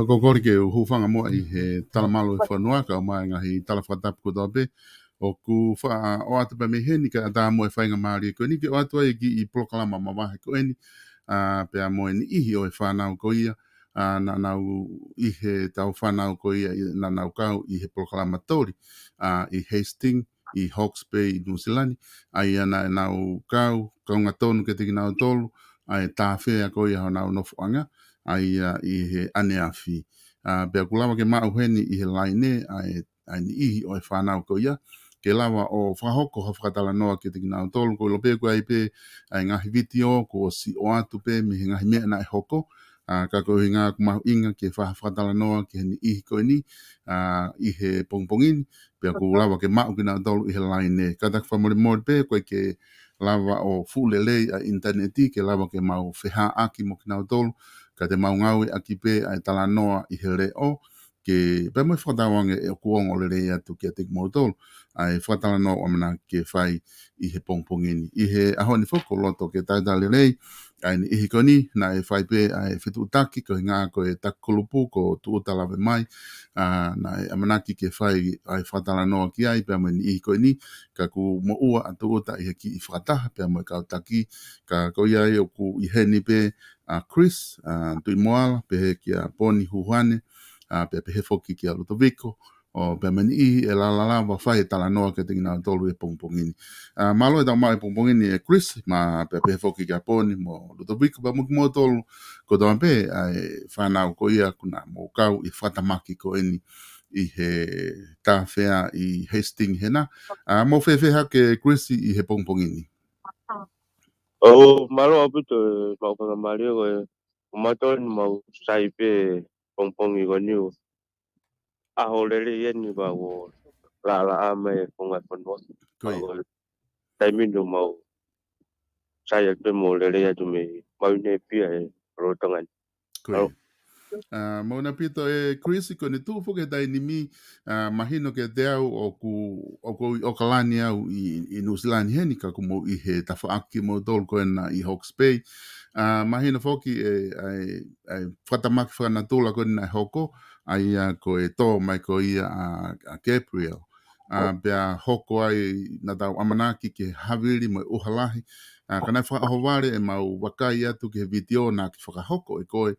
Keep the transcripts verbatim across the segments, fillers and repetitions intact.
Hoko kori ke u hūfanga muʻa ʻi he talamalu ʻo e fonua, kae ʻumaʻā e ngaahi tala fakatapu kotoa pē. ʻOku faʻa ʻoatu pē mei heni kae ʻatā muʻa e faingamālie ko eni ke ʻoatu ai e kiʻi polokalama mavahe ko eni, ʻa, pea mo e niʻihi ʻo e fānau ko ia, ʻa, naʻa nau ʻi he tau fānau ko ia, ʻi, naʻa nau kau ʻi he polokalama toli, ʻa, ʻi Hastings, ʻi Hawke's Bay, ʻi Nuʻusila ni, ʻa ia naʻa nau kau, kaunga tonu kiate kinautolu, ʻa e tāfea ko ia honau nofoʻanga, ʻa ia ʻi he ʻaneafi. ʻA, pea ʻoku lava ke maʻu heni ʻi he laine, ʻa e, ʻa e niʻihi ʻo e fānau ko ia, ke lava ʻo fakahoko ha fakatalanoa kiate kinautolu, ko e ʻilo pē ʻoku ʻi ai pē, ʻa e ngaahi vitiō, kuo ʻosi ʻoatu pē, mei he ngaahi meʻa naʻe hoko, ʻa, ka ko e ʻuhinga ʻoku mahuʻinga ke fai ha fakatalanoa ki he niʻihi ko eni, ʻa, ʻi he pongipongi ni, pea ʻoku lava ke maʻu kinautolu ʻi he laine. Kātaki fakamolemole pē, ʻoku ʻikai ke lava ʻo fuʻu lelei ʻa e ʻinitaneti, ke lava ke mau feʻofaʻaki mo kinautolu, ka te mau ngāueʻaki pē ʻa e talanoa ʻi he leʻo, ke pea mo e fakatauange ʻoku ongo lelei atu kiate kimoutolu, ʻa e fakatalanoa ʻoku ʻamanaki ke fai ʻi he pongipongi ni. ʻI he ʻaho ni foki ʻoku loto ke talitali lelei, ʻa e niʻihi ko eni, naʻe fai pē ʻa e fetuʻutaki, ko e ʻuhinga ko e taki kulupu, ko Tuʻuta Lave Mai, ʻa, naʻe ʻamanaki ke fai ʻa e fakatalanoa ki ai, pea mo e niʻihi ko eni, ka kuo moʻua ʻa Tuʻuta ʻi he kiʻi fakataha, pea mo e kau taki, ka ko ia ai ʻoku ʻi heni pē, ʻa Chris, ʻa Tuʻimoala, pehē kia Poni Huhane, ʻa, pea pehē foki kia Lutoviko, ʻo pea mo e niʻihi ʻe lava lava fai e talanoa kiate kinautolu he pongipongi ni. ʻA, mālō e tau maʻu he pongipongi ni ʻe Chris, mo pea pehē foki kia Poni mo Lutoviko, pea mo kimoutolu kotoa pē, ʻa e fānau ko ia kuo mou kau ʻi he fakatamaki ko eni ʻi he tāfea ʻi Hastings hena. ʻA, mou fēfē hake Chris ʻi he pongipongi ni? ʻOku mālō ʻaupito e maʻu faingamālie ko e, ʻoku mau tonu mau sai pē pongipongi ko eni ʻo ʻaho lelei eni pea ʻoku laʻalaʻā mai e konga fonua. Ko ia. Pea ko e taimi ni ʻoku mau sai atu mo lelei atu mei Maui Nēpia he lolotonga ni. Ko ia. ʻAo. ʻA, mālō ʻaupito ʻe Chris, ko ʻene tuʻu foki he taimi ni, ʻa, mahino kiate au ʻoku, ʻoku ou ʻi ʻOkalani au ʻi, ʻi Nuʻusila ni heni ka ʻoku mou ʻi he tafaʻaki moutolu ko ena ʻi Hawke's Bay. ʻA, mahino foki e, ʻa e, ʻa e fakatamaki fakanatula ko ena naʻe hoko, ʻa ia ko e tō mai ko ia ʻa, ʻa Gabrielle. ʻA, pea hoko ai naʻa tau ʻamanaki ke havili mo e ʻuha lahi. ʻA, ka naʻe fakaʻohovale ʻemau vakai atu ki he vitiō naʻa ke fakahoko ʻe koe,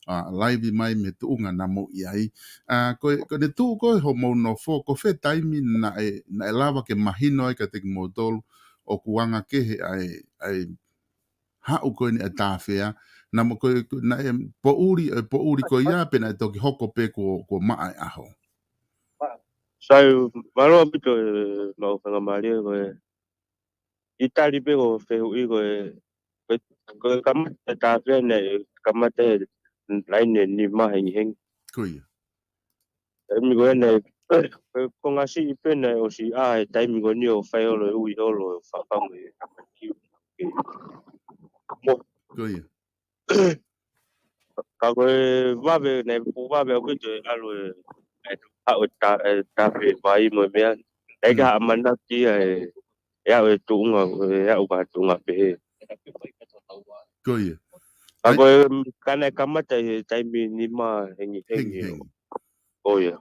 ʻa, laivi mai mei he tuʻunga naʻa mou ʻi ai. ʻA, ko e, ko ʻene tuʻu ko ē hoʻomou nofo, ko fē taimi naʻe, naʻe lava ke mahino ai kiate kimoutolu ʻoku anga kehe ʻa e, ʻa e haʻu ko eni ʻa e tāfea, naʻa mo ko e, ko, naʻe poʻuli, e poʻuli ko ia, pe naʻe toki hoko pē kuo, kuo maʻa e ʻaho. Sai, mālō ʻaupito e maʻu faingamālie ko e ʻItali pē ko e fehuʻi ko e, ko e, ko e kamata tā pē naʻe kamata he laine nima hengihengi. Ko ia. Taimi ko ē naʻe, ko e konga siʻi pē naʻe ʻosi ʻā he taimi ko eni ʻo fai holo e ui holo e fakaongo e kamata kiu. Mo. Ko ia. Ka ko e vave, naʻe fuʻu vave ʻaupito e ʻalu e, e haʻu e ta-, e tafe vai mo e meʻa. Naʻe ʻikai ha ʻamanaki ia e, e aʻu e tuʻunga, e aʻu ka tuʻunga pehē. Ko ia. Ka ko e, ka naʻe kamata he taimi nima hengihengi. Hengihengi. Ko ia.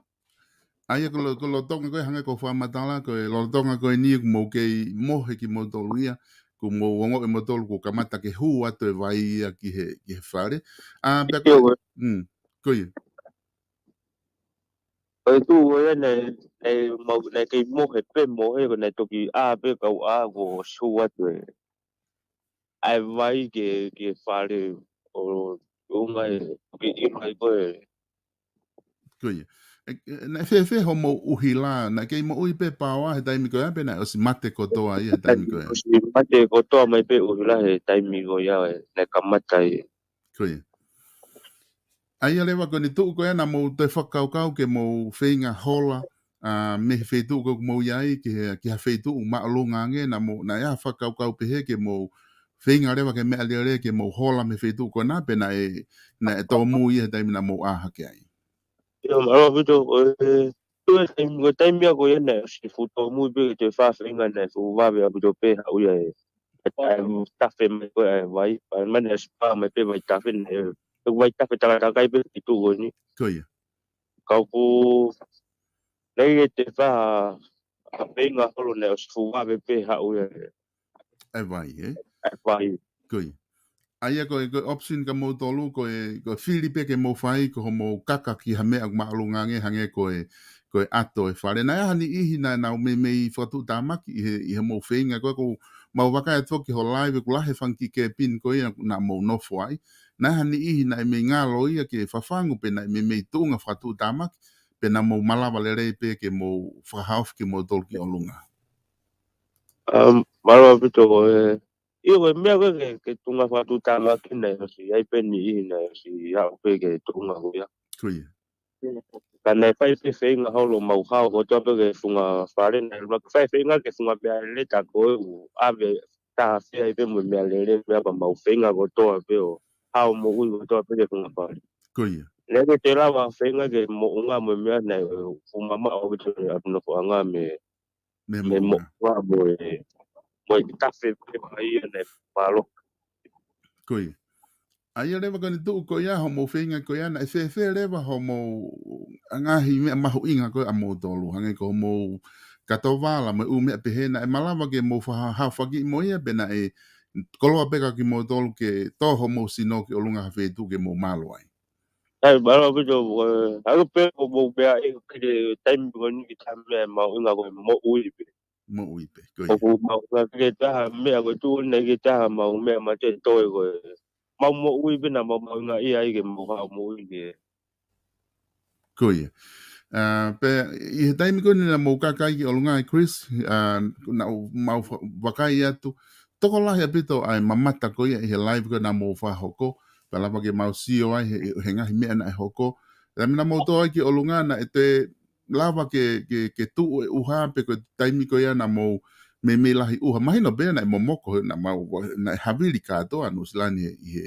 ʻA ia ko lo-, ko lolotonga ko e hangē ko e fakamatala, ko e lolotonga ko eni ʻoku mou kei mohe kimoutolu ia, ʻoku mou ongoʻi moutolu kuo kamata ke hū atu e vai ia ki he, ki he fale. ʻA, pea ko e, mm, ko ia. Ko e tuʻu ko ia naʻe, naʻe mau, naʻe kei mohe pē mohe, ko e naʻe toki ʻā pē kau ʻā kuo ʻosi hū atu e ʻa e vai ki he, ki he fale ʻo ʻunga e, ki ʻilo ai ko e. Ko ia. E, e, naʻe fēfē hoʻomou ʻuhila, naʻe kei moʻui pē paoa he taimi ko ia, pe naʻe ʻosi mate kotoa ia he taimi ko ia? ʻOsi mate kotoa mai pē ʻuhila he taimi ko ia, e, naʻe kamata ai. Ko ia. ʻA ia leva ko eni tuʻu ko ia naʻa mou toe fakakaukau ke mou feinga hola, ʻa, mei he feituʻu ko ē ʻoku mou ʻi ai ki he, ki ha feituʻu māʻolunga ange, naʻa mou, naʻe ʻi ai ha fakakaukau pehē ke mou feinga leva ke meʻalele ke mou hola mei he feituʻu ko ena pe naʻe, naʻe tōmui ia he taimi naʻa mou ʻā hake ai? ʻIo, mālō ʻaupito, ko e, ko e taimi, ko e taimi ia ko ia naʻe ʻosi fuʻu tōmui pē ke toe fai ha feinga naʻe fuʻu vave ʻaupito pē haʻu ia e, e, e tafe mai ko ē e vai, pea mai naʻe ʻosi pā mai pē vai tafe naʻe, e vai tafe takatakai pē ki tuʻu ko eni. Ko ia. Ka ʻoku, naʻe ʻikai ke toe fai ha feinga holo naʻe ʻosi fuʻu vave pē haʻu ia e. E vai, ē? E vai. Ko ia. ʻA ia ko e, ko e option kia moutolu, ko e, ko e fili pē ke mou fai, ko hoʻomou kaka ki ha meʻa ʻoku māʻolunga ange hangē ko e, ko e ʻato e fale. Naʻe ʻi ai ha niʻihi naʻa, naʻa nau meimei fakatuʻutāmaki ʻi he, ʻi hoʻomou feinga ko ē, ʻoku mau vakai atu ki ho live ʻoku lahi e fanga kiʻi kēpini ko ia naʻa mou nofo ai. Naʻe ʻi ai ha niʻihi naʻe mei ngalo ia ke fafangu pe naʻe meimei tuʻunga fakatuʻutāmaki, pe naʻa mou malava lelei pē ke mou fakahaofi kimoutolu ki ʻolunga? Um, mālō ʻaupito ko e, ʻio ko e meʻa ko ē ke, ke tuʻunga fakatuʻutāmaki naʻe ʻosi ʻi ai pē niʻihi naʻe ʻosi aʻu pē ki he tuʻunga ko ia. Ko ia. Ka naʻe fai pē feinga holo mau hao kotoa pē ki he funga fale, naʻe ʻuluaki fai feinga ki he funga meʻalele, tā ko ē ʻoku ʻave taha fē ai pē mo e meʻalele, meʻa pea mau feinga kotoa pē ʻo hao moʻui kotoa pē ki he funga fale. Ko ia. Naʻe ʻikai ke toe lava feinga ki he moʻunga mo e meʻa, naʻe fuʻu mamaʻo ʻaupito e ʻapi nofoʻanga mei, mei he moʻunga. Moʻunga mo e, mo e tafe pē mai ia naʻe mālohi. Ko ia. ʻA ia leva ko eni tuʻu ko ia hoʻomou feinga ko ia, naʻe fēfē leva hoʻomou ngaahi meʻa mahuʻinga ko ē ʻamoutolu, hangē ko hoʻomou katovala mo e ʻū meʻa pehē, naʻe malava ke mou faha-, haofaki mo ia pe naʻe koloa pē kia kimoutolu ke tō hoʻomou sino ki ʻolunga ha feituʻu ke mou mālō ai? ʻAi, mālō ʻaupito, e, ʻalu pē ʻo mou meʻa ʻi he taimi ko eni ki ha meʻa mahuʻinga ko e moʻui pē. Moʻui pē, ko ia. ʻOku mau, ʻikai ke toe ʻi ai ha meʻa ko e tuʻu ʻeni, ʻikai ke toe ʻi ai ha mau meʻa mate toe ko e. Mau moʻui pē naʻa mau mahuʻingaʻia ai ke mau hao moʻui pē. Ko ia. ʻA, pea ʻi he taimi ko eni naʻa mou kaka ai ki ʻolunga ʻe Chris, ʻa, naʻa mau fa-, vakai atu, tokolahi ʻaupito ʻa e mamata ko ia ʻi he live ko ē naʻa mou fakahoko, pea lava ke mau sio ai he, he ngaahi meʻa naʻe hoko. Taimi naʻa mou tō ai ki ʻolunga naʻe toe lava ke, ke, ke tuʻu e ʻuha pe ko e taimi ko ia naʻa mou meimei lahi ʻuha. Mahino pē naʻe momoko, naʻa mau, naʻe havili kātoa Nuʻusila ni ʻi he,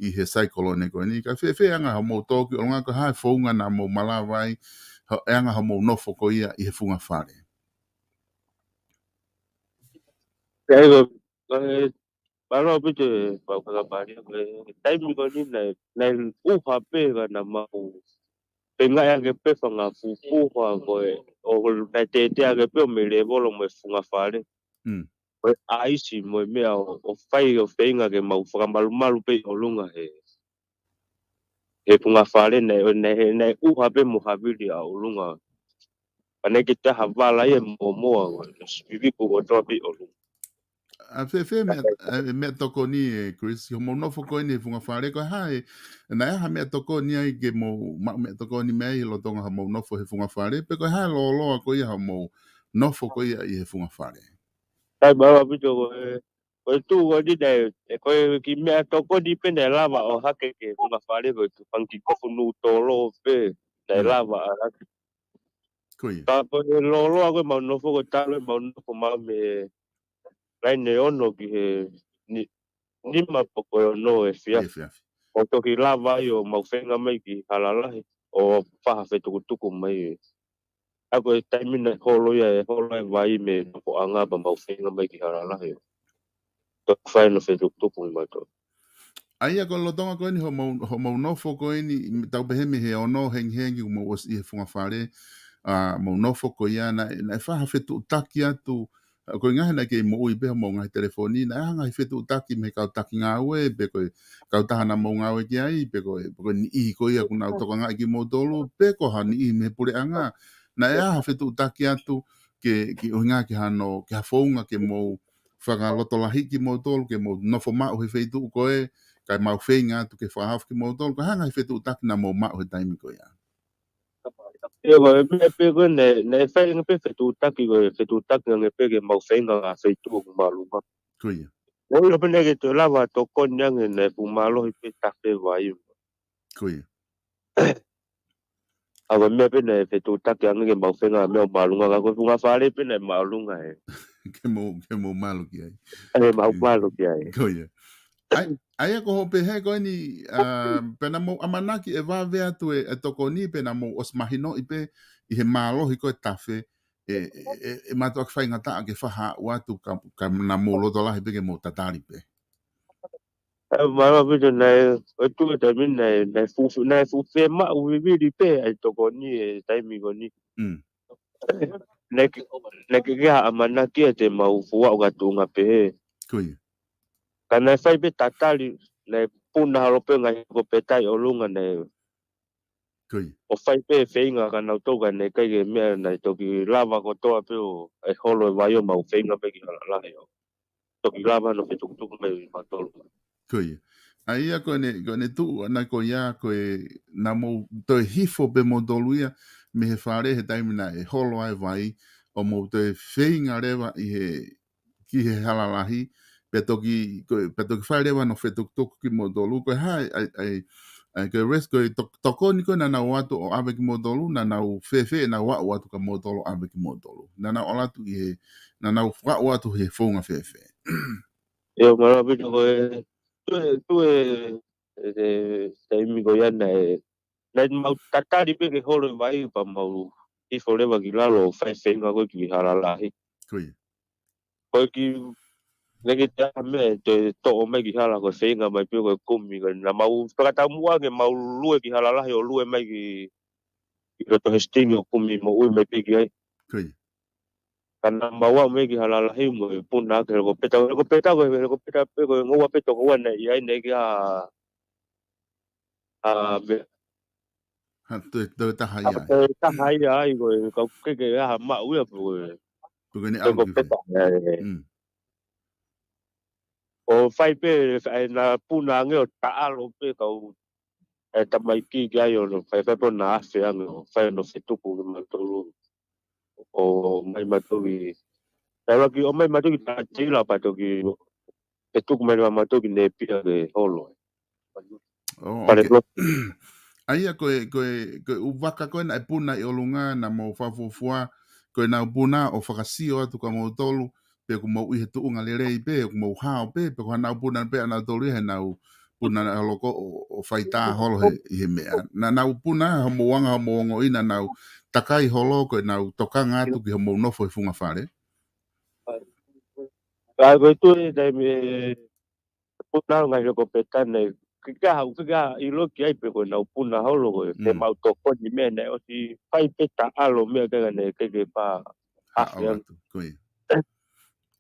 ʻi he saikolone ko eni. Ka fēfē anga hoʻomou tō ki ʻolunga, ko e hā e founga naʻa mou malava ai, ho-, e anga hoʻomou nofo ko ia ʻi he funga fale? Pea ko, ko e, mālō ʻaupito e pau kakapali, ko e taimi ko eni naʻe, naʻe ʻuha pē ka naʻa mau feinga ake pē fanga fufuha ko e, ʻo naʻe tētē ake pē ʻo mei lēvolo mo e funga fale. Mm. Ko e ʻaisi mo e meʻa ʻo, ʻo fai ʻo feinga ke mau fakamalumalu pē ʻi ʻolunga he, he funga fale naʻe, naʻe, naʻe ʻuha pē mo havili ʻa ʻolunga. Ka naʻe ʻikai ke toe ʻi ai ha vala ia mo moa, ko e sipiliku kotoa pē ʻi ʻolunga. ʻA, fēfē meʻa, ʻa, meʻatokoni ē, Chris, hoʻomou nofo ko eni he funga fale, ko e hā e, naʻe ʻi ai ha meʻatokoni ai ke mou, maʻu meʻatokoni mei ai he lolotonga hoʻomou nofo he funga fale, pe ko e hā e lōloa ko ia hoʻomou nofo ko ia ʻi he funga fale? Sai, mālō ʻaupito ko e, ko e tuʻu ko eni naʻe, ʻe ko e kiʻi meʻatokoni pē naʻe lava ʻo hake ki he funga fale ko e tuʻu fanga kiʻi kofu nūtolo pē naʻe lava ʻa hake. Ko ia. Ka ko e lōloa ko ē mau nofo ko e talu ʻemau nofo mau mei he laine ono ki he ni-, nima pe ko e ono efiafi. Efiafi. ʻO toki lava ai ʻo mau feinga mai ki Halalahi ʻo fai ha fetukutuku mai. ʻA ia ko e taimi naʻe holo ia, ʻe holo e vai mei he nofoʻanga pea mau feinga mai ki Halalahi ʻo toki fai hano fetukutuku mautolu. ʻA ia ko e lolotonga ko eni hoʻomou, hoʻomou nofo ko eni, tau pehē mei he ono hengihengi kuo mou ʻosi ʻi he funga fale, ʻa, mou nofo ko ia naʻe, naʻe fai ha fetuʻutaki atu, ʻa, ko e ngaahi naʻe kei moʻui pē homou ngaahi telefoni, naʻe ʻi ai ha ngaahi fetuʻutaki mei he kau taki ngāue, pe ko e kautaha naʻa mou ngāue ki ai, pe ko e, pe ko e niʻihi ko ia kuo nau tokangaʻi kimoutolu, pe ko ha niʻihi mei he puleʻanga, naʻe ʻi ai ha fetuʻutaki atu ke, ke ʻuhinga ki hano, ki ha founga ke mou fakalotolahiʻi kimoutolu, ke mou nofo maʻu he feituʻu ko ē, kae mau feinga atu ke fakahaofi kimoutolu, ko e hā e ngaahi fetuʻutaki naʻa mou maʻu he taimi ko ia? ʻIo, ko e meʻa pē ko ē naʻe, naʻe fai ange pē fetuʻutaki ko e, fetuʻutaki ange pē ke mau feinga ha feituʻu ʻoku māʻolunga. Ko ia. Naʻe ʻilo pē naʻe ʻikai ke toe lava tokoni ange, naʻe fuʻu mālohi pē tafe vai. Ko ia. ʻA ia ko e meʻa pē naʻe fetuʻutaki ange ke mau feinga ha meʻa ʻoku māʻolunga, ka ko e funga fale pē naʻe māʻolunga ē. Ke mou, ke mou malu ki ai. ʻE mau malu ki ai. Ko ia. ʻA ia, ʻa ia ko hoʻo pehē ko eni, ʻa, pea naʻa mou ʻamanaki ʻe vave atu e, e tokoni pea naʻa mou ʻosi mahinoʻi pē ʻi he mālohi ko e tafe, ʻe, ʻe, ʻe, ʻe mātuʻaki faingataʻa ke fai ha aʻu atu ka, ka naʻa mou loto lahi pē ke mou tatali pē. ʻE, mālō ʻaupito naʻe, ʻo e tuʻu e taimi naʻe, naʻe fuʻu, naʻe fuʻu fiemaʻu vivili pē ʻa e tokoni he taimi ko eni. Mm. Naʻe ʻikai, naʻe ʻikai ke ʻi ai ha ʻamanaki ia te mau fuʻu aʻu ki ha tuʻunga pehē. Ko ia. Ka naʻe fai pē tatali, naʻe puna holo pē ngaahi helikopeta ʻi ʻolunga naʻe Ko ia. ʻO fai pē feinga ka nau tau ka naʻe ʻikai ke meʻa naʻe toki lava kotoa pē ʻo e holo e vai ʻo mau feinga pē ki Halalahi ʻo toki lava hano fetukutuku mai ʻi mautolu. Ko ia. ʻA ia ko ʻene, ko ʻene tuʻu ʻana ko ia ko e naʻa mou toe hifo pē moutolu ia mei he fale he taimi naʻe holo ai e vai ʻo mou toe feinga leva ʻi he ki he Halalahi, pea toki, ko e, pea toki fai leva hano fetukutuku kimoutolu, ko e hā, ʻa e, ʻa e, ʻa e, ko e res-, ko e tok-, tokoni ko ē naʻa nau ʻoatu ʻo ʻave kimoutolu, naʻa nau fēfē ʻenau aʻu atu kia moutolu ʻo ʻave kimoutolu. Naʻa nau ʻalu atu ʻi he, naʻa nau aʻu atu he founga fēfē. ʻIo, mālō ʻaupito ko e, tuʻu e, tuʻu e, e, e, taimi ko ia naʻe, naʻe mau tatali pē ke holo e vai pea mau hifo leva ki lalo ʻo fai feinga ko ē ki Halalahi. Ko ia. Ko e kiʻi, naʻe ʻikai ke toe ʻi ai ha meʻa ʻe toe toʻo mai ki hala ko e feinga mai pē ko e kumi ko ē. Naʻa mau fakataumuʻa ke mau lue ki Halalahi ʻo lue mai ki, ki loto Hesitini ʻo kumi moʻui mai pē ki ai. Ko ia. Ka naʻa mau aʻu mai ki Halalahi mo e puna ʻaki e helikopeta, helikopeta ko e, helikopeta pē ko e ngoue pē toko ua naʻe ʻi ai, naʻe ʻikai ha, ha meʻa. Ha toe, toe taha ia ai. Ha toe taha ia ai ko e kau ke ke aha maʻu ia pē ko e. Pē ko ʻene aʻu ki fē. Helikopeta ia e. Mm. ʻO fai pē, ʻa e naʻa puna ange ʻo taʻalo pē kau e tamaiki ki ai ʻo nau fai fai pē ʻo nau afe ange ʻo fai hano fetuku ki mautolu. ʻO mai mautolu ki, naʻe ʻuluaki ʻomai mautolu ki Taʻatila pea toki fetuku mai leva mautolu ki Nēpia ke holo. Oh, fale okay. Lo- ʻA ia ko e, ko e, ko e ʻū vaka ko ē naʻe puna ʻi ʻolunga naʻa mou fakafuofua, ko ʻenau puna ʻo fakasio atu kia moutolu, pe ʻoku mou ʻi he tuʻunga lelei pē, ʻoku mou hao pē, pe ko haʻanau puna pē ʻanautolu ia heʻenau puna naʻe holo ko ē ʻo, ʻo faitā holo he, ʻi he meʻa. Naʻa nau puna, hoʻomou anga, hoʻomou ongoʻi naʻa nau takai holo ko ʻenau tokanga atu ki hoʻomou nofo he funga fale. Ka ko e tuʻu e taimi e puna ngaahi helikopeta naʻe ʻikai ke ha, ʻikai ke ha ʻilo ki ai pe ko ʻenau puna holo ko ē, ke Mm. mau tokoni meʻa naʻe ʻosi fai pē taʻalo meʻa ke ngane ke ke pā. Haʻu atu, ko ia. Ko ia.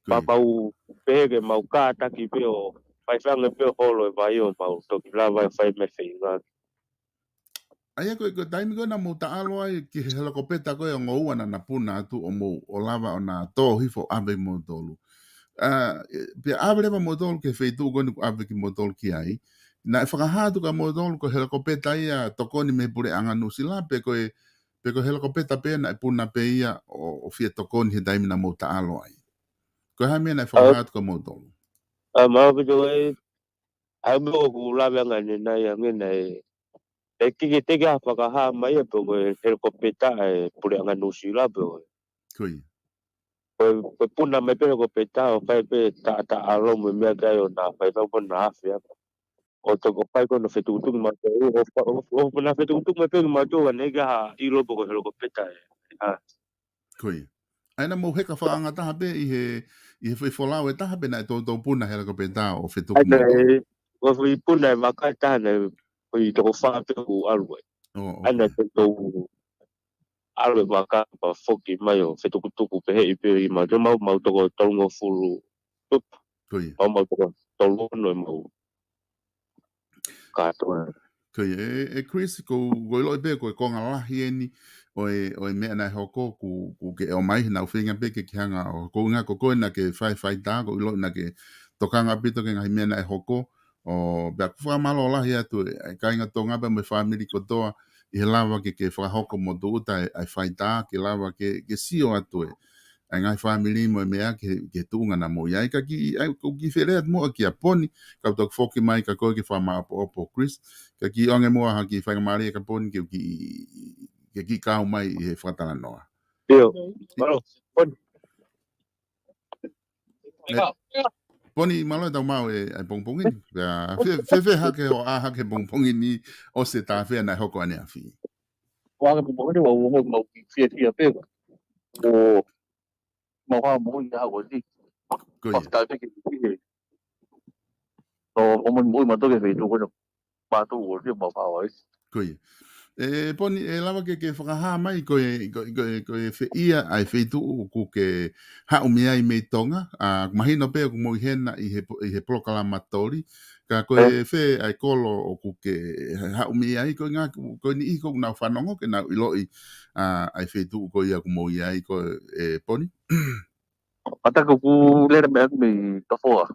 Pea mau pehē ke mau kātaki pē ʻo fai feinga pē ʻo holo e vai ʻo mau toki lava e fai mai feinga. ʻA ia ko e, ko e taimi ko ē naʻa mou taʻalo ai ki he helikopeta ko ē ʻo ngoue naʻa na puna atu ʻo mou, ʻo lava ʻo na tō hifo ʻo ʻave kimoutolu. ʻA, e, pea ʻave leva moutolu ki he feituʻu ko eni kuo ʻave kimoutolu ki ai. Naʻe fakahā atu kia moutolu ko e helikopeta ia tokoni mei he puleʻanga Nuʻusila pe ko e, pe ko e helikopeta pē naʻe puna pē ia ʻo, ʻo fie tokoni he taimi naʻa mou taʻalo ai. Ko e hā e meʻa naʻe fakahā atu kia moutolu? ʻA, mālō ʻaupito ē, ʻa e meʻa ʻoku lave ange ʻanenai ange naʻe, ʻe kiki teke ha fakahā mai ia pe ko e helikopeta ʻa e puleʻanga Nuʻusila pe ko e. Ko ia. Ko e, ko e puna mai pē helikopeta ʻo fai pē taʻataʻalo mo e meʻa ki ai ʻo na fai fai pē na afe ʻa. ʻO toko fai ko ē ʻo fetukutuku mautolu, ʻo fa-, ʻo, ʻo, ʻo na fetukutuku mai pē mautolu ʻa neʻe ʻikai ha ʻilo pe ko e helikopeta ē. ʻA. Ko ia. ʻA ia naʻa mou heka fakaʻangataha pē ʻi he, ʻi he foʻi folau ʻe taha pe naʻe toutou puna helikopeta ʻo fetuku ʻA ia mautolu? Ko e foʻi puna e vaka ʻe taha naʻe foʻi toko fā pē ʻoku ʻalu ai. ʻO, ʻA ia naʻe ʻoku toutou ʻalu e vaka pea foki mai ʻo fetukutuku pehē pē ʻi mautolu, mau, mau toko tolungofulu tupu. Ko ia. Mau, mau toko tolu ono ʻemau kātoa. Ko ia, ʻe, ʻe Chris, ʻoku ou, ʻoku ou ʻiloʻi pē ko e konga lahi eni ʻo e, ʻo e meʻa naʻe hoko, ʻoku, ʻoku ke ʻomai he naʻa ku feinga pē ke ke hanga ʻo, ko e ʻuhinga ko koe naʻa ke fai faitā, ʻoku ou ʻiloʻi naʻa ke tokanga ʻaupito ki he ngaahi meʻa naʻe hoko, ʻo pea ʻoku ou fakamālō lahi atu ē, ʻa e kāinga Tonga pea mo e fāmili kotoa, ʻi he lava ke ke fakahoko mo tūʻuta ʻa e, ʻa e faitā, ke lava ke, ke sio atu ē ʻa e ngaahi fāmili mo e meʻa ki he, ki he tuʻunga naʻa mou ʻi ai. Ka kiʻi, ʻa ia, ʻoku ou kiʻi fie lea atu muʻa kia Poni, kae toki foki mai kia koe ke fakamāʻopoʻopo, Chris. Ka kiʻi ʻoange muʻa ha kiʻi faingamālie kia Poni ke kiʻi, ke kiʻi kau mai ʻi he fakatalanoa. ʻIo, mālō, Poni. ʻE, Poni, mālō e tau maʻu e, ʻa e pongipongi ni. Pea, fē, fē, fēfē hake hoʻo ʻā hake he pongipongi ni ʻosi e tāfea naʻe hoko ʻaneafi? ʻOku ʻā hake he pongipongi ni, ʻoku ou ongoʻi ʻoku mau fiefia pē. ʻOku mau hā moʻui ʻa ko eni. Ko ia. Fakafetaʻi pē ki he. ʻO, ʻo moʻui, moʻui mautolu ki he feituʻu ko eni. Mātuʻa ʻoku mau hā ai. Ko ia. ʻE, Poni, ʻe lava ke, ke fakahā mai ko e, ko e, ko e, ko e fē ia ʻa e feituʻu ʻoku ke haʻu mei ai mei Tonga, ʻa, ʻoku mahino pē ʻoku mou ʻi hena ʻi he po-, ʻi he polokalama toli, ka ko e fē ʻa e kolo ʻoku ke haʻu mei ai, ko e ngā, ko e niʻihi ʻoku nau fanongo ke nau ʻiloʻi, ʻa, ʻa e feituʻu ko ia ʻoku mou ʻi ai ko ē, Poni? ʻA, tā ko ʻeku lele mei, mei Tofoa.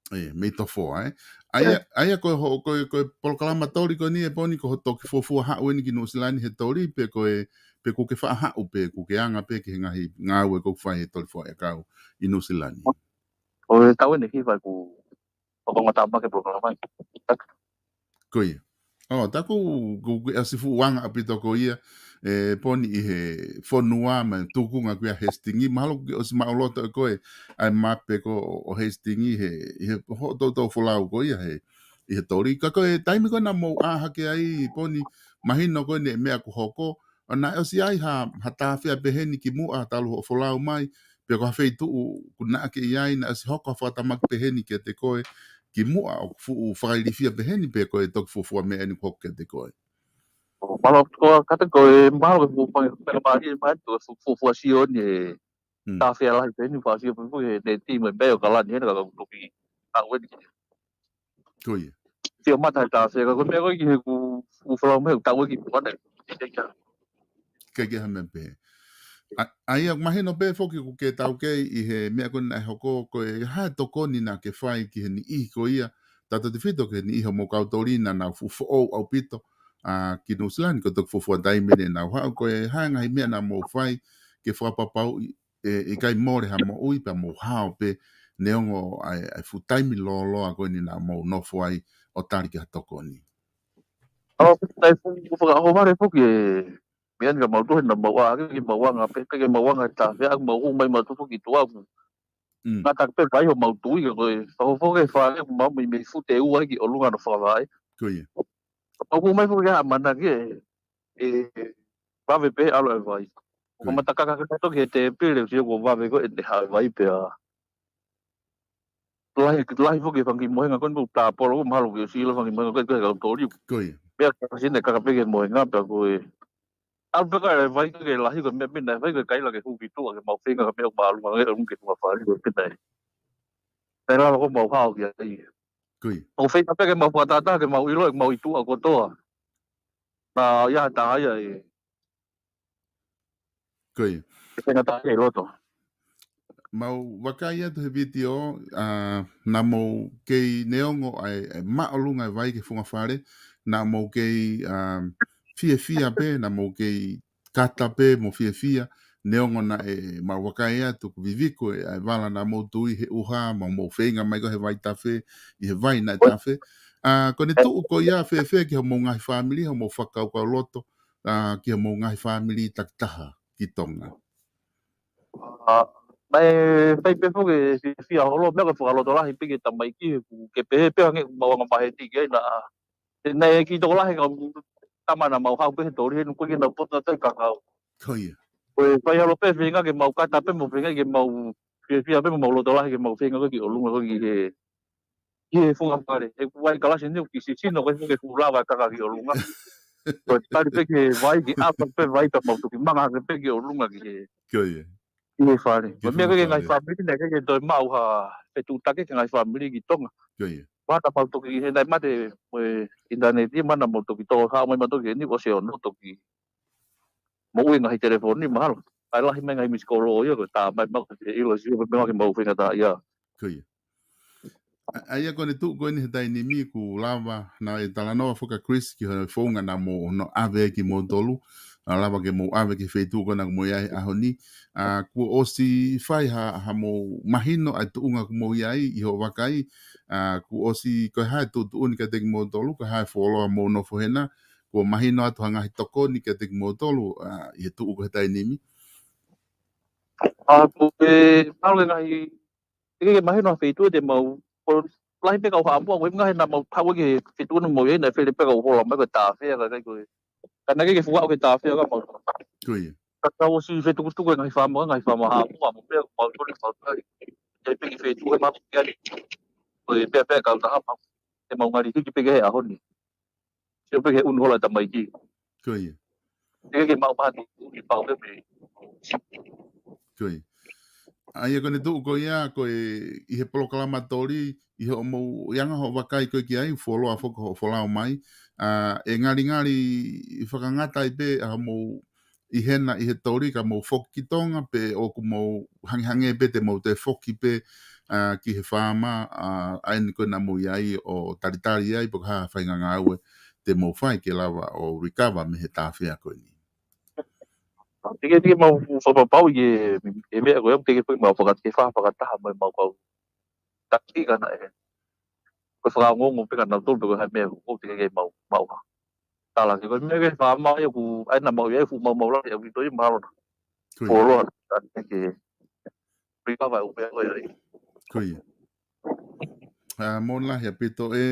ʻE, mei Tofoa, ē? ʻA ia, ʻa ia ko e ho-, ko e, ko e polokalama toli ko eni ē Poni, ko hoʻo toki fuofua haʻu eni ki Nuʻusila ni he toli, pe ko e, pe ʻoku ke faʻa haʻu pe ʻoku ke anga pē ki he ngaahi ngāue ʻoku fai he toli fua ʻakau ʻi Nuʻusila ni? ʻOku ou tau eni ki fai ʻeku ʻoku ngata mai ki he polokalama ni. Ko ia. ʻO, tā ʻoku, ʻoku ke ʻasi fuʻu anga ʻaupito ko ia, ē, Poni ʻi he fonua mo e tūkunga ko ia Hastings, mahalo ʻoku ke ʻosi maʻuloto ʻe koe ʻa e mape ko ē ʻo Hastings he, ʻi he hoʻo toutou folau ko ia he, ʻi he toli. Ka ko e taimi ko ē naʻa mou ʻā hake ai Poni, mahino ko eni e meʻa kuo hoko, ʻo naʻe ʻosi ʻi ai ha, ha tāfea peheni kimuʻa talu hoʻo folau mai, pe ko ha feituʻu ʻoku naʻa ke ʻi ai naʻe ʻosi hoko ha fakatamaki peheni kiate koe kimuʻa ʻoku fuʻu fakailifia peheni pe ko e toki fuofua meʻa eni kuo hoko kiate koe? ʻO, mālō, ko e kātaki ko e mālō ke fuʻu fanga pela mālie mai ʻeku fuʻu, fuʻu, fuʻu sio eni he tāfea lahi peheni, fuʻu sio peheni he ne timo e pē ʻo kalani hena ka ʻoku toki haʻu eni ki Ko ia. Sio mata he tāfea, ka ko e meʻa ko ē ki heʻeku, ʻeku folau mai, ʻeku tau ē ki puana. ʻIkai ke ha meʻa pehē. ʻA, ʻa ia, mahino pē foki ʻoku ke taukei ʻi he meʻa ko ē naʻe hoko, ko e hā e tokoni naʻa ke fai ki he niʻihi ko ia, tautautefito ki he niʻihi hoʻomou kau toli naʻa nau fuʻu foʻou ʻaupito, ʻa, ki Nuʻusila ni, ko e toki fuofua taimi eni ʻenau haʻu, ko e hā e ngaahi meʻa naʻa mou fai ke fakapapauʻi ʻe, ʻikai mole ha moʻui pea mou hao pē neongo ʻa e, ʻa e fuʻu taimi lōloa ko eni naʻa mou nofo ai ʻo tali ki ha tokoni. ʻO, ʻikai fuʻu, fuʻu fakaʻohovale foki e meʻa ni ka mau tuhe naʻa mau ʻā hake ke mau anga pē, ke mau anga he tāfea, mau hū mai mautolu foki tuʻa ʻoku ngata pē vai ʻo mau tui ka ko e fakafoki e fale ʻoku mau mei, mei fute ua ki ʻolunga ʻo fakavaʻe. Ko ia. Mau hū mai foki ha ʻamanaki ē, ʻe vave pē ʻalu e vai. Ko ia. Kamata kaka ke toki he tēpile, sio kuo vave ko ē ʻete haʻu e vai pea. Lahi, lahi foki e fanga kiʻi mohenga ko eni ʻoku tāpolo, ʻoku mahalo ke ʻosi ʻilo fanga kiʻi mohenga ko ē ko e kau toli. Ko ia. Pea ka sine kaka pē ke mohenga pea ko e. ʻAlu pē ka e vai ke lahi ko e meʻa pē naʻe fai ko e kaila ke hū ki tuʻa ke mau feinga ka meʻa ʻoku māʻolunga ange ʻo ke tuʻa fale ko e pē tai. Pea lava ko mau hao ki ai. Ko ia. ʻO feinga pē ke mau fakatātā ke mau ʻilo ʻe mau ʻi tuʻa kotoa. Naʻa ia tā ia e. Ko ia. Ke feinga tā ia ʻi loto. Mau vakai atu he vitiō, ʻa, naʻa mou kei neongo ʻa e, ʻa e māʻolunga e vai ki he funga fale, naʻa mou kei, ʻa, fiefia pē, naʻa mou kei kata pē mo fiefia, neongo naʻe mau vakai atu ʻoku viviko ʻa e vala naʻa mou tui he ʻuha, mo mou feinga mai ko ē he vai tafe, ʻi he vai naʻe tafe. ʻA, ko ʻene tuʻu ko ia fēfē ki hoʻomou ngaahi fāmili, hoʻomou fakakaukau loto, ʻa, ki hoʻomou ngaahi fāmili takitaha ki Tonga. ʻA, naʻe fai pē foki e fiefia holo, meʻa ko e fakalotolahi pē ki he tamaiki, he ʻoku ke pehē pē hangē ʻoku mau anga maheni ki ai naʻa. He naʻe kiʻi tokolahi ka tama naʻa mau haʻu pē he toli he ʻoku ʻikai ke nau poto atu ai kakau. Ko ia. Ko e fai holo pē feinga ke mau kata pē mo feinga ke mau fiefia pē mo mau lotolahi ke mau feinga ko ē ki ʻolunga ko ē ki he, ki he funga fale. He ʻoku ʻi ai e kalasi ni ʻoku kiʻi sisino ko ē ke fuʻu lava e kaka ki ʻolunga. Ko e tali pē ki he vai, ke ʻapa pē vai pea mau toki manga hake pē ki ʻolunga ki he, Ko ia. ki he fale. Ki he Ko e meʻa ko ē funga ke ngaahi fale. fāmili naʻe ʻikai ke toe maʻu ha fetuʻutaki ki he ngaahi fāmili ki Tonga. Ko ia. Mana mau toki he naʻe mate mo e ʻinitaneti, mana mau toki tō haʻu mai mau toki heni ʻosi ʻo no toki moʻui ngaahi telefoni mahalo. ʻAi lahi mai ngaahi misikolo ʻo ia ko e tā mai mau ke ʻilo sio pē mau ke mau feinga tā ia. Ko ia. ʻA, ʻa ia ko ʻene tuʻu ko eni he taimi ni ʻoku lava naʻe talanoa foki ʻa Chris ki he founga naʻa mou ʻosi ʻave kimoutolu. ʻA, lava ke mou ʻave ki he feituʻu ko ena ʻoku mou ʻi ai he ʻaho ni. ʻA, kuo ʻosi fai ha, haʻamou mahino ʻa e tuʻunga ʻoku mou ʻi ai ʻi hoʻo vakai. ʻA, kuo ʻosi ko e hā e tuʻutuʻuni kiate kimoutolu, ko e hā e fuoloa mou nofo hena, kuo mahino atu ha ngaahi tokoni kiate kimoutolu, ʻa, ʻi he tuʻu ko ē he taimi ni. ʻA, ko e, mahalo ke ngaahi, ʻikai ke mahino ha feituʻu te mau, ko e lahi pē kau Haʻamoa, ko e ngaahi naʻa mau tau ki he feituʻu naʻa mau ʻi ai naʻe fele pē kau hola mai ko e tāfea ka ʻikai ko e. Ka naʻe ʻikai ke fuaʻu ke tāfea ka mau. Ko ia. Ka tau ʻosi fetukutuku e ngaahi fāmili, ngaahi fāmili Haʻamoa, mo pea mau toli mau tali. ʻIkai pē ke fetuʻu e mau ki ai. Ko e pea pea kau taha mau. Te mau ngali hiki pē ki he ʻaho ni. Sio pē ki he ʻunu hola e tamaiki. Ko ia. ʻIkai ke mau mahatu, ʻi pau pē pē. Ko ia. ʻA ia ko ʻene tuʻu ko ia, ko e ʻi he polokalama toli, ʻi hoʻomou, ʻi he anga hoʻo vakai ko ē ki ai, fuoloa foki hoʻo folau mai. ʻA, ʻe ngalingali ʻi fakangata ai pē, ʻa, mou ʻi hena ʻi he toli ka mou foki ki Tonga pe ʻoku mou hangehangē pē te mou toe foki pē, ʻa, ki he faama, ʻa, ʻa eni ko ē naʻa mou ʻi ai ʻo talitali ai pe ko e hā faʻahinga ngāue te mou fai ke lava ʻo recover mei he tāfea ko eni. Teke teke mau fakapapau ʻi he, he meʻa ko ē, teke pē mau fakateke fakataha mai mau kau taki ka naʻe. Ko e fakaongoongo pē ka nau tolu pe ko e hā e meʻa, ʻoku teke ke mau, mau ha. Tala ke ko e meʻa ke faama ia ʻoku, ʻai naʻa mau ia ʻe fuʻu mau mau lahi, ʻe ʻaupito ia mahalo na. Ko ia. Fuoloa, ka te ke recover ʻo pea ko ia. Ko ia. ʻA, mo lahi ʻaupito ʻe,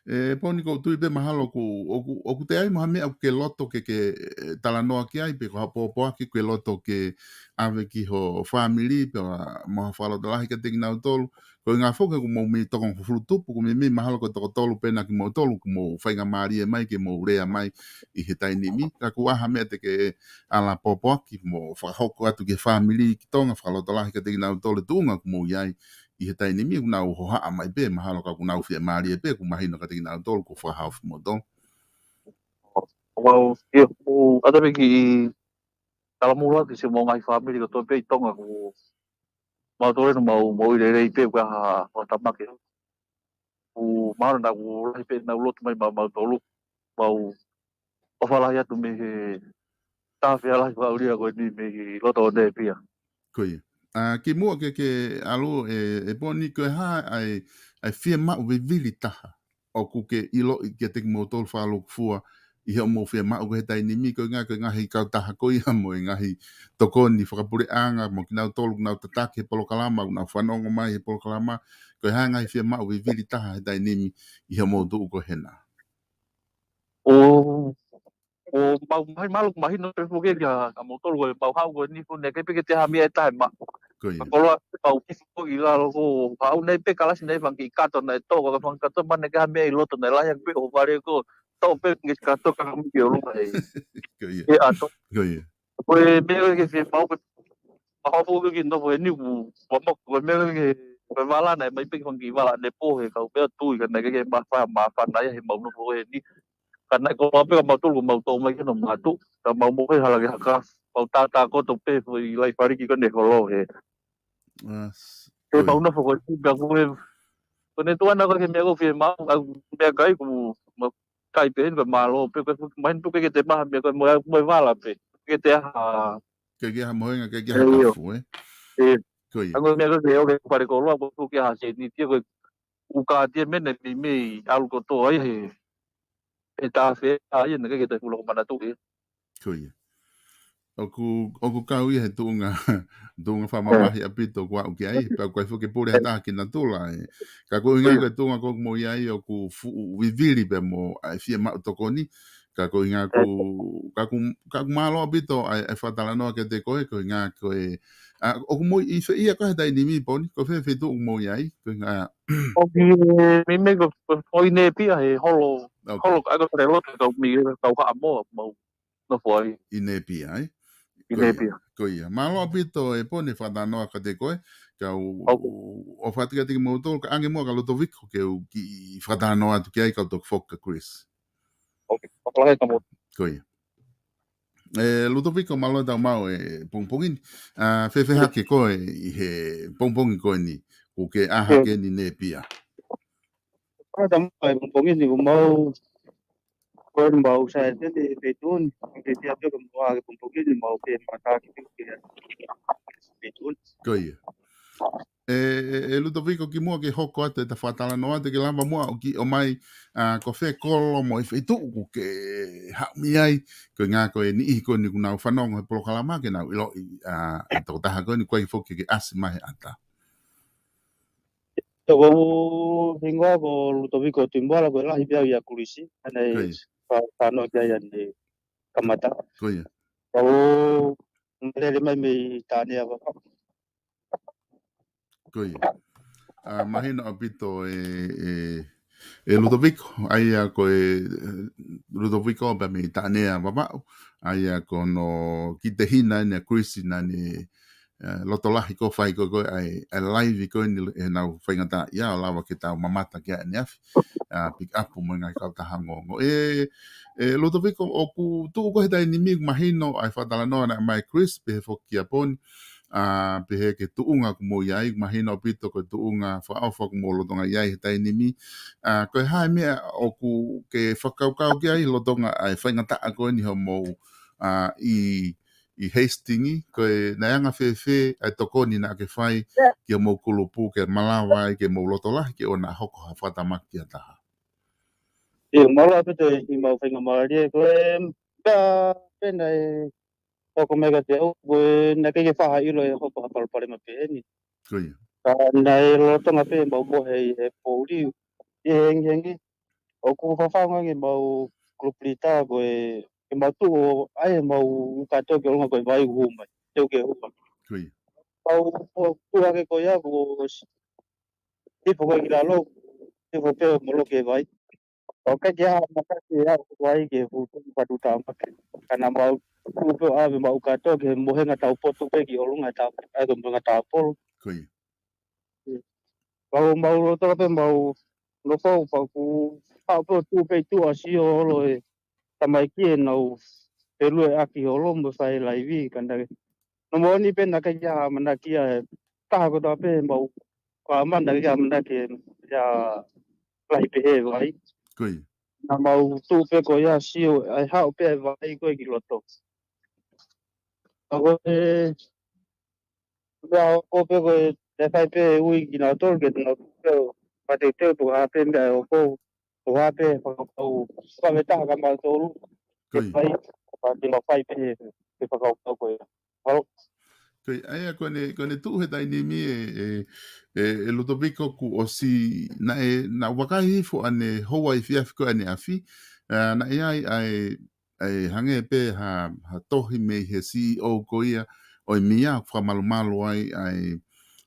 ʻe Poni ʻoku ou tui pē mahalo ʻoku, ʻoku, ʻoku toe ʻi ai mo ha meʻa ʻoku ke loto ke, ke, ʻe, talanoa ki ai pe ko ha pōpoaki ʻoku ke loto ke ʻave ki ho fāmili pe ʻa, mo ha fakalotolahi kiate kinautolu. Ko e ngaahi foki ʻoku mou mei toko hongofulu tupu, ʻoku mei mei mahalo ko e toko tolu pē ena kimoutolu, ʻoku mou faingamālie mai ke mou lea mai ʻi he taimi ni. Ka ʻoku ʻi ai ha meʻa te ke ala pōpoaki mo fakahoko atu ki he fāmili ki Tonga, fakalotolahi kiate kinautolu tuʻunga ʻoku mou ʻi ai ʻi he taimi ni, ʻoku nau hohaʻa mai pē, mahalo ka ʻoku nau fiemālie pē, ʻoku mahino kiate kinautolu, ʻoku fakahaofi moutolu. Well, ia, ʻoku ʻata pē kiʻi talamulatu ki siʻomou ngaahi fāmili kotoa pē ʻi Tonga, ʻoku mau tole no mau, mau ʻi lelei pē, ʻoku ʻi ai ha, ha tamake. ʻOku mahalo naʻa ʻoku lahi pē ʻenau lotu mai ma, mautolu. Mau ʻofa lahi atu mei he tāfea lahi fakaʻulia ko eni mei he loto ʻo Nēpia. Ko ia. ʻA, kimuʻa ke, ke ʻalu ʻe, ʻe Poni ko e hā ʻa e, ʻa e fiemaʻu vivili taha ʻoku ke ʻiloʻi kiate kimoutolu fakalūkufua ʻi hoʻomou fiemaʻu ko ē he taimi ni, ko e ngaahi, ko e ngaahi kautaha ko ia mo e ngaahi tokoni fakapuleʻanga mo kinautolu ʻoku nau tataki he polokalama, ʻoku nau fanongo mai he polokalama, ko e hā e ngaahi fiemaʻu vivili taha he taimi ni ʻi hoʻomou tuʻu ko ē hena. ʻO, ʻo mau mahino, mahalo ʻoku mahino pē foki kia, kia moutolu ko e mau haʻu ko eni foki naʻe ʻikai pē ke toe ʻi ai ha meʻa ʻe taha ʻe maʻu. Ko ia. Ka koloa pē mau kifu foki ʻi lalo ko e haʻu naʻe pē kalasi naʻe fanga kiʻi kato naʻe tō, ka fanga kato ma naʻe ʻikai ha meʻa ʻi loto naʻe lahi ange pē ʻo vale ko e tō pē ngaahi kato ka miki ʻo luma ʻe. Ko ia. ʻE ʻato. Ko ia. Ko e meʻa ke fiemaʻu pē. Ka hapo ke ki nofo eni ʻoku, ʻoku mau, ko e meʻa ke, ko e vala naʻe mai pē ki fanga kiʻi vala ne pō he kau pea tui ka naʻe ʻikai ke mafai, mafana ia he mau nofo eni. Ka naʻe ko mau pē ka mau tolu ko mau tō mai ke no matu. Ka mau mo ke hala ke haka. Mau tātā koto pē foʻi laifaliki ko ʻene holo he. ʻA, s-, He ko mau ia. Nofo ko e, ka ko e, ko ʻene tuʻu ʻana ko e meʻa ko e fiemaʻu, ʻa, meʻakai ʻoku mau kai pē heni ko e mālō pē, ko e mahino pē ke te maha meʻa ko e mo e, mo e vala pē. Ke te aha, Ke ke ha mohenga, ke ke ha kafu, ē? Ko ia. Ango mea ko ke o ke pare koloa, ko ke ha sēniti, ko e uka tie mene mi mei alu kotoa ai he, he tafe, a ia na ke ke tai pula ko manatu e. Ko ia. ʻOku, ʻoku kau ia he tuʻunga, tuʻunga fakamamahi ʻaupito ʻoku aʻu ki ai, pea ʻoku ʻikai foki ke pule ha taha ki natula ē. Ka ko e ʻuhinga ko e tuʻunga ʻoku mou ʻi ai ʻoku fuʻu vivili pea mo e fiemaʻu tokoni, ka ko e ʻuhinga ʻoku, ka ʻoku, ka ʻoku mālō ʻaupito ʻa e, ʻa e fakatalanoa kiate koe, ko e ʻuhinga ko e, ʻa, ʻoku mou ʻi fē ia ko e he taimi ni Poni, ko fē feituʻu ʻoku mou ʻi ai, ko e ʻuhinga ʻOku mei mei ko, ko, ko ʻi Nēpia he holo, holo, ʻa ko e loto kau mei, kau Haʻamoa, mau nofo ai. ʻI Nēpia, ē? ʻI Nēpia. Ko ia. Mālō ʻaupito e Poni fakatalanoa kiate koe, kau ʻofa atu kiate kimoutolu, ka ʻange muʻa kia Lutoviko ke u kiʻi fakatalanoa atu ki ai kau toki foki kia Chris. ʻOkei, fakalahi ka mo. Ko ia. ʻE Lutoviko, mālō e tau maʻu e pongipongi ni. ʻA, fēfē hake koe ʻi he pongipongi ko eni, ʻoku ke ʻā hake eni Nēpia? Mālō e tau maʻu e pongipongi ni, ʻoku mau, ko eni mau sai ʻi he feituʻu ni, ke tia pē ko mau ʻā hake pongipongi ni, mau ke mata ki he feituʻu ni. Ko ia. ʻE, ʻe, ʻe Lutoviko, kimuʻa ke hoko atu ʻeta fakatalanoa, te ke lava muʻa ʻo kiʻi ʻomai, ʻa, ko fē kolo mo e feituʻu ʻoku ke haʻu mei ai, ko e ʻuhinga ko e niʻihi ko eni ʻoku nau fanongo he polokalama ke nau ʻiloʻi, ʻa, e tokotaha ko eni, ʻoku ʻikai foki ke ʻasi mai he ʻata. Ko hoku hingoa ko Lutoviko Tuimuala, ko e lahi pē au ʻia Kulisi, ʻa ʻene fa-, fanongo ki ai ʻene kamata. Ko ia. Ko hoku lele mai mei Tānea Vavaʻu. Ko ia. ʻA, mahino ʻaupito e, e, e Lutoviko, ʻa ia ko e, e, Lutoviko pea mei Tānea Vavaʻu, ʻa ia ko hono kiʻi tehina ʻeni ʻa Chris naʻa ne, e, loto lahi ko e fai ko ē ʻa e, ʻa e laivi ko eni ʻenau faingataʻaʻia ʻo lava ke tau mamata ki ai ʻaneafi, ʻa, pick up mo e ngaahi kautaha ongoongo. ʻE, e Lutoviko, ʻoku tuʻu koe he taimi ni, mahino ʻa e fakatalanoa naʻe ʻomai ʻe Chris, pehē foki kia Poni, ʻa, pehē ki he tuʻunga ʻoku mou ʻi ai, mahino ʻaupito ko e tuʻunga fakaʻofa ʻoku mou lolotonga ʻi ai he taimi ni. ʻA, ko e hā e meʻa ʻoku ke fakakaukau ki ai lolotonga ʻa e faingataʻa ko eni hoʻomou, ʻa, ʻi, ʻi Hastings, ko e naʻe anga fēfē ʻa e tokoni naʻa ke fai ki hoʻomou kulupu ke malava ai ke mou loto lahi ke ʻoua naʻa hoko ha fakatamaki ʻe taha? ʻIo, mālō ʻaupito e kiʻi mau faingamālie, ko e, pea, pea naʻe hoko mai kiate au, ko e naʻe ʻikai ke faʻa ʻilo ʻe hoko ha palopalema pehē ni. Ko ia. Ka naʻe lolotonga pē mau mohe ʻi he poʻuli, ʻi he hengihengi. ʻOku fafangu ange mau kulupu lita ko e, ke mau tuʻu ai mau uka toki ʻolunga ko e vai ʻoku hū mai, teu ke hū mai. Ko ia. Mau tuʻu hake ko ia, ko s-, hifo ko ē ki lalo, hifo pē ʻo moloki e vai. ʻOku ʻikai ke ʻi ai ha mataki ʻe aʻu ai ke futu patu tāmaki. Ka naʻa mau tuʻu pē ʻo ʻave mau uka toki he mohenga taupotu pē ki ʻolunga e tau-, ʻa e ko e mohenga tāupolu. Ko ia. Pea ʻoku mau lolotonga pē mau nofo pea ʻoku haʻu pē ʻo tuʻu pē ʻi tuʻa ʻo sio holo e tamaiki ʻenau felueʻaki holo mo fai laivi ka naʻe. Naʻe moʻoni pē naʻe ʻikai ke ʻi ai ha ʻamanaki ʻa e taha kotoa pē mau ka mana ke ʻamanaki ia lahi pehē vai. Ko ia. Naʻa mau tuʻu pē ko ia ʻo sio ʻa e haʻu pē ʻa e vai ko ē ki loto. ʻA ko e, pea ko pē ko e, te fai pē ui kinautolu ke tau pē ʻo mateuteu tuku hā pē meʻa ʻoku, tuku hā pē fakakaukau, fakavetaha kia mautolu. Ko ia. Fai, pea te mau fai pē, pē fakakaukau ko ia. Mālō. Ko ia, ʻa ia ko ʻene, ko ʻene tuʻu he taimi ni ʻe, ʻe, ʻe, ʻe Lutoviko kuo ʻosi naʻe, naʻe vakai hifo ʻaneafi, houa efiafi ko ē ʻaneafi, ʻa, naʻe ʻi ai ʻa e, ʻa e hangē pē ha, ha tohi mei he C E O ko ia ʻo e M I A ʻoku fakamalumalu ai ʻa e,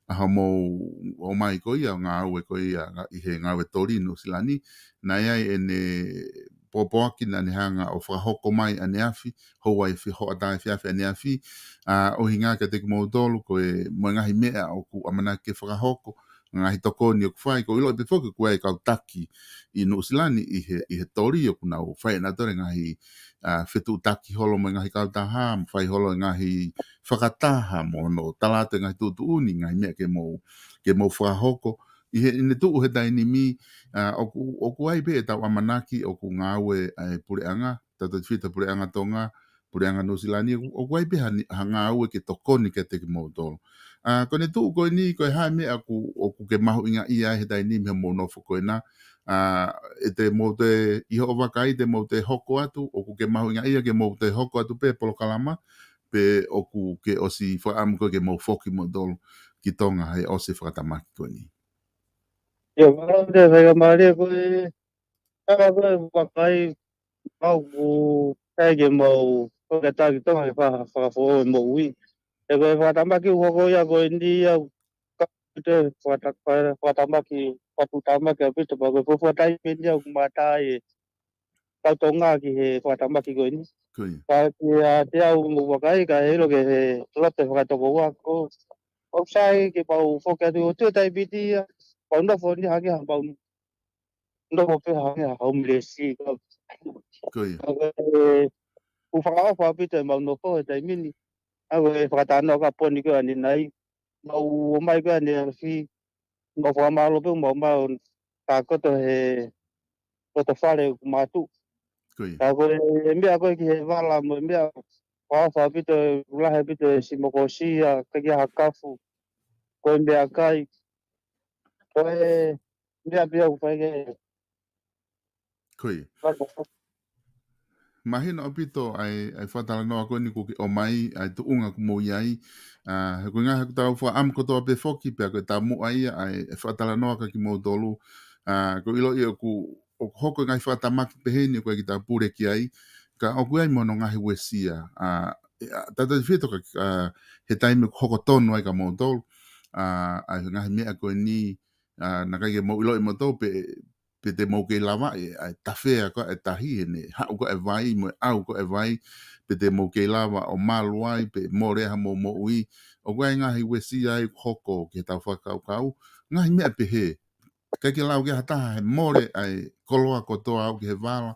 ʻa hoʻomou ō mai ko ia ʻo ngāue ko ia nga-, ʻi he ngāue toli Nuʻusila ni, naʻe ʻi ai ʻene pōpoaki naʻa ne hanga ʻo fakahoko mai ʻaneafi, houa efi-, hoʻatā efiafi ʻaneafi, ʻa, ʻuhinga kiate kimoutolu ko e mo e ngaahi meʻa ʻoku ʻamanaki ke fakahoko, ngaahi tokoni ʻoku fai, ʻoku ʻiloʻi pē foki ʻoku ʻi ai e kau taki ʻi Nuʻusila ni ʻi he, ʻi he toli ʻoku nau fai ʻenautolu e ngaahi, ʻa, fetuʻutaki holo mo e ngaahi kautaha, mo fai holo e ngaahi fakataha mo hono tala atu e ngaahi tuʻutuʻuni, ngaahi meʻa ke mou, ke mou fakahoko. ʻI heʻene tuʻu he taimi ni, ʻa, ʻoku, ʻoku ʻi ai pē ʻetau ʻamanaki ʻoku ngāue ʻa e puleʻanga, tautefito puleʻanga Tonga, Puleʻanga Nuʻusila ni, ʻoku, ʻoku ʻi ai pē ha ni-, ha ngāue ke tokoni kiate kimoutolu. ʻA, ko ʻene tuʻu ko eni, ko e hā e meʻa ʻoku, ʻoku ke mahuʻingaʻia ai he taimi ni mei hoʻomou nofo ko ena. ʻA, ʻe te mou toe, ʻi hoʻo vakai, te mou toe hoko atu, ʻoku ke mahuʻingaʻia ke mou toe hoko atu pē polokalama, pe ʻoku ke ʻosi fakaʻamu ko ē ke mou foki moutolu ki Tonga he ʻosi e fakatamaki ko eni. ʻIo, mālō ʻaupito, faingamālie ko e, ʻa, ko e vakai, ʻoku ʻikai ke mou, ko e ka taki Tonga ke fa-, fakafoʻou e moʻui. He ko e fakatamaki ʻoku hoko ia ko eni ia, ka te fakata-, fakatamaki, fakatuʻutāmaki ʻaupito, pea ko e fuofua taimi eni ia ʻoku mātā ai e kau Tonga ki he fakatamaki ko eni. Ko ia. Ka kiate au mo vakai, ka ʻilo ki he loto fakatokoua ko, ʻoku sai ke pau foki atu ʻo tuʻu e taimi ni ia, pau nofo ni hangē ha pau nofo pē hangē ha homeless. Ko ia. Ka ko e, ʻoku fakaʻofa ʻaupito ʻemau nofo he taimi ni. ʻA ko e fakatalanoa kaponi ko eni nai. Mau ō mai ko eni ʻa fi, mau fakamālō pē, mau mau tākoto he loto fale ʻoku mātuʻu. Ko ia. Ka ko e meʻa ko ē ki he vala mo e meʻa, fakaʻofa ʻaupito, lahi ʻaupito e simokosia, ʻikai ke ʻi ai ha kafu. Ko e meʻakai. Ko e meʻa pē ʻoku fai ke Ko ia. Mahino ʻaupito ʻa e, ʻa e fakatalanoa ko eni kuo ke ʻomai, ʻa e tuʻunga kuo mou ʻi ai. ʻA, he ko e ngaahi ʻoku tau fakaʻamu kotoa pē foki, pea ko e taumuʻa ia ʻa e, ʻa e fakatalanoa kia kimoutolu. ʻA, ko e ʻilo ia ʻoku, ʻoku hoko e ngaahi fakatamaki pehē ni ʻoku ʻikai ke tau pule ki ai. Ka ʻoku ʻi ai mo hono ngaahi uesia. ʻA, ʻe, ʻa, tautautefito ka, ʻa, he taimi ʻoku hoko tonu ai kia moutolu. ʻA, ʻa e ngaahi meʻa ko eni, ʻa, naʻe ʻikai ke mou ʻiloʻi moutolu pe, pe te mou kei lava ʻe, ʻa e tafea ko ē e tahi heʻene haʻu ko ē e vai, mo e ʻau ko ē e vai, pe te mou kei lava ʻo malu ai, pe mole ha mou moʻui, ʻoku ʻi ai e ngaahi uesia ʻoku hoko ki heʻetau fakakaukau, ngaahi meʻa pehē. ʻIkai ke lau ki ai ha taha he mole ʻa e koloa kotoa ʻo aʻu ki he vala,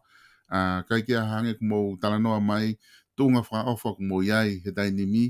ʻa, ʻikai ke ʻi ai hangē kuo mou talanoa mai, tuʻunga fakaʻofa kuo mou ʻi ai he taimi ni,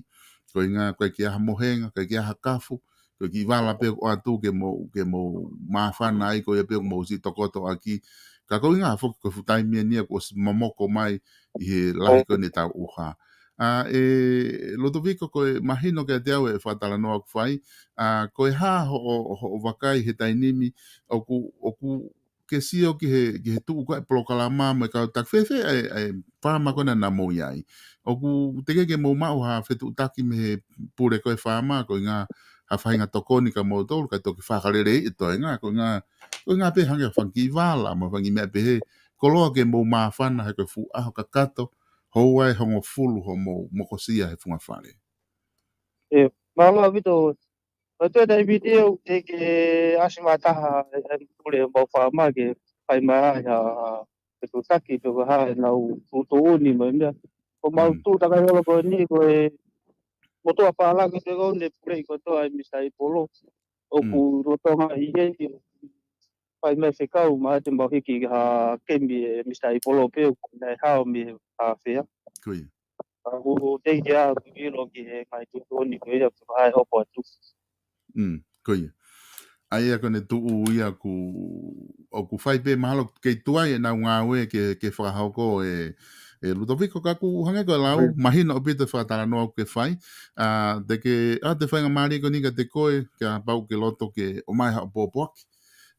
ko e ʻuhinga, ʻikai ke ʻi ai ha mohenga, ʻikai ke ʻi ai ha kafu, ko e kiʻi vala pē ʻoku ʻoatu ke mou, ke mou māfana ai, ko ia pē ʻoku mou siʻi tokoto ʻaki. Ka ko e ʻuhinga foki ko e fuʻu taimi eni ia kuo ʻosi momoko mai ʻi he lahi ko eni ʻetau ʻuha. ʻA, ʻe Lutoviko, ko e mahino kiate au e fakatalanoa ʻoku fai, ʻa, ko e hā hoʻo, hoʻo vakai he taimi ni, ʻoku, ʻoku ke sio ki he, ki he tuʻu ko ē e polokalama mo e kau taki fēfē ʻa e, ʻa e faama ko ena naʻa mou ʻi ai. ʻOku teʻeki ke mou maʻu ha fetuʻutaki mei he pule ko ē faama, ko e ʻuhinga ha faʻahinga tokoni kia moutolu, kae toki fakaleleiʻi e toenga, ko e ʻuhinga, ko e ʻuhinga pē hangē ha fanga kiʻi vala, mo e fanga kiʻi meʻa pehē, koloa ke mou māfana he ko e fuʻu ʻaho kakato, houa ʻe hongofulu hoʻomou mokosia he funga fale. ʻE, mālō ʻaupito, ʻo tuʻu e taimi ni ʻoku teʻeki ke ʻasi mai ha taha e, e pule ʻemau faama ke fai mai ai ha, ha fetuʻutaki pe ko e hā ʻenau tuʻutuʻuni mo e meʻa. Ko ʻemau Mm. tuʻu takai holo ko eni ko e motuʻa pālangi pē ko ē ne puleʻi kotoa ʻe Misa Ipolo. ʻOku Mm. lolotonga ʻi heni, fai mai fekau, mahalo te mau hiki ha kemi ʻe Misa Ipolo pē ʻoku ne hao mei he ʻāfea. Ko ia. Ka ʻoku teʻeki ke ʻilo ki he ngaahi tuʻutuʻuni ko ia ʻoku fai hopo atu. Mm, ko ia. ʻA ia ko ʻene tuʻu ia ʻoku, ʻoku fai pē mahalo kei tuai ʻenau ngāue ke, ke fakahoko ʻe, ʻe Lutoviko, ka ʻoku hangē ko e lau, Mm. mahino ʻaupito e fakatalanoa ʻoku ke fai. ʻA, te ke, ʻa, te faingamālie ko eni kiate koe, kapau ʻoku ke loto ke ʻomai haʻo pōpoaki.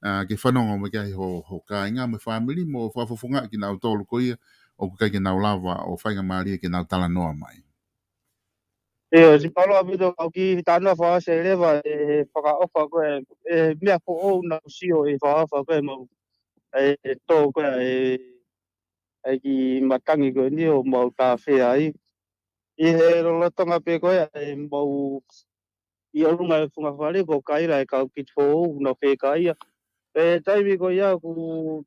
ʻA, ke fanongo mai ki ai ho, ho kāinga mo e fāmili mo fakafofongaʻi kinautolu ko ia ʻoku ʻikai ke nau lava ʻo faingamālie ke nau talanoa mai. ʻIo, siʻi mālō ʻaupito, kau kiʻi talanoa fakaʻosi leva e fakaʻofa ko ē, e meʻa foʻou naʻa ku sio he fakaʻofa ko ē mau, e, e tō ko ē, e, e kiʻi matangi ko eni ʻo mau tāfea ai. ʻI he lolotonga pē ko ē, e mau ʻi ʻolunga e funga fale ko Kaila e kau kiti foʻou naʻa ku fekaia. Pea taimi ko ia ʻoku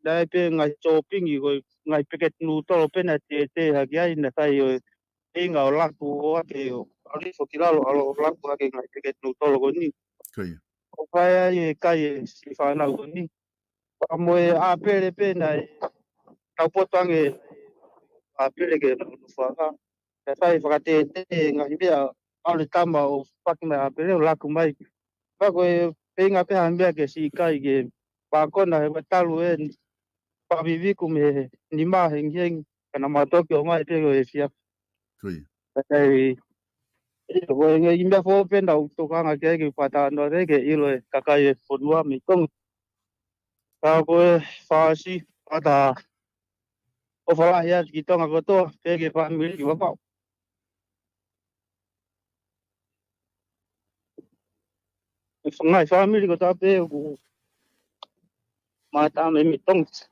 ʻi ai pē ngaahi sōpingi ko e ngaahi peketi nūtolo pē naʻe tētē hake ai naʻe fai ʻo e ʻuhinga ʻo laku ʻo ake ʻo ʻalu hifo ki lalo ʻalu ʻo laku ake ngaahi peketi nūtolo ko eni. Ko ia. ʻO fai ai e kai e siʻi fānau ko eni. Pea mo e ʻāpele pē naʻe taupotu ange ʻāpele ke nofo ʻaki. Naʻe fai fakatētē ngaahi meʻa ʻalu e tama ʻo faki mai ʻāpele ʻo laku mai. Pea ko e feinga pē ha meʻa ke siʻi kai ke pākona he ʻoku talu e fakaviviku mei he nima hengihengi. Ka naʻa mau toki ʻomai pē ko e fia. Ko ia. Kakai, ʻio, ko e ngaahi meʻa foʻou pē naʻa ku tokanga ki ai ke u fakatahanoa atu ke ʻilo ʻe he kakai e fonua mei Tonga. Ka ko e fakaʻosi, fakataha ʻofa lahi atu ki Tonga kotoa, pehē ki he fāmili ki Vavaʻu. Ngaahi fāmili kotoa pē ʻoku mātā mei mei Tonga.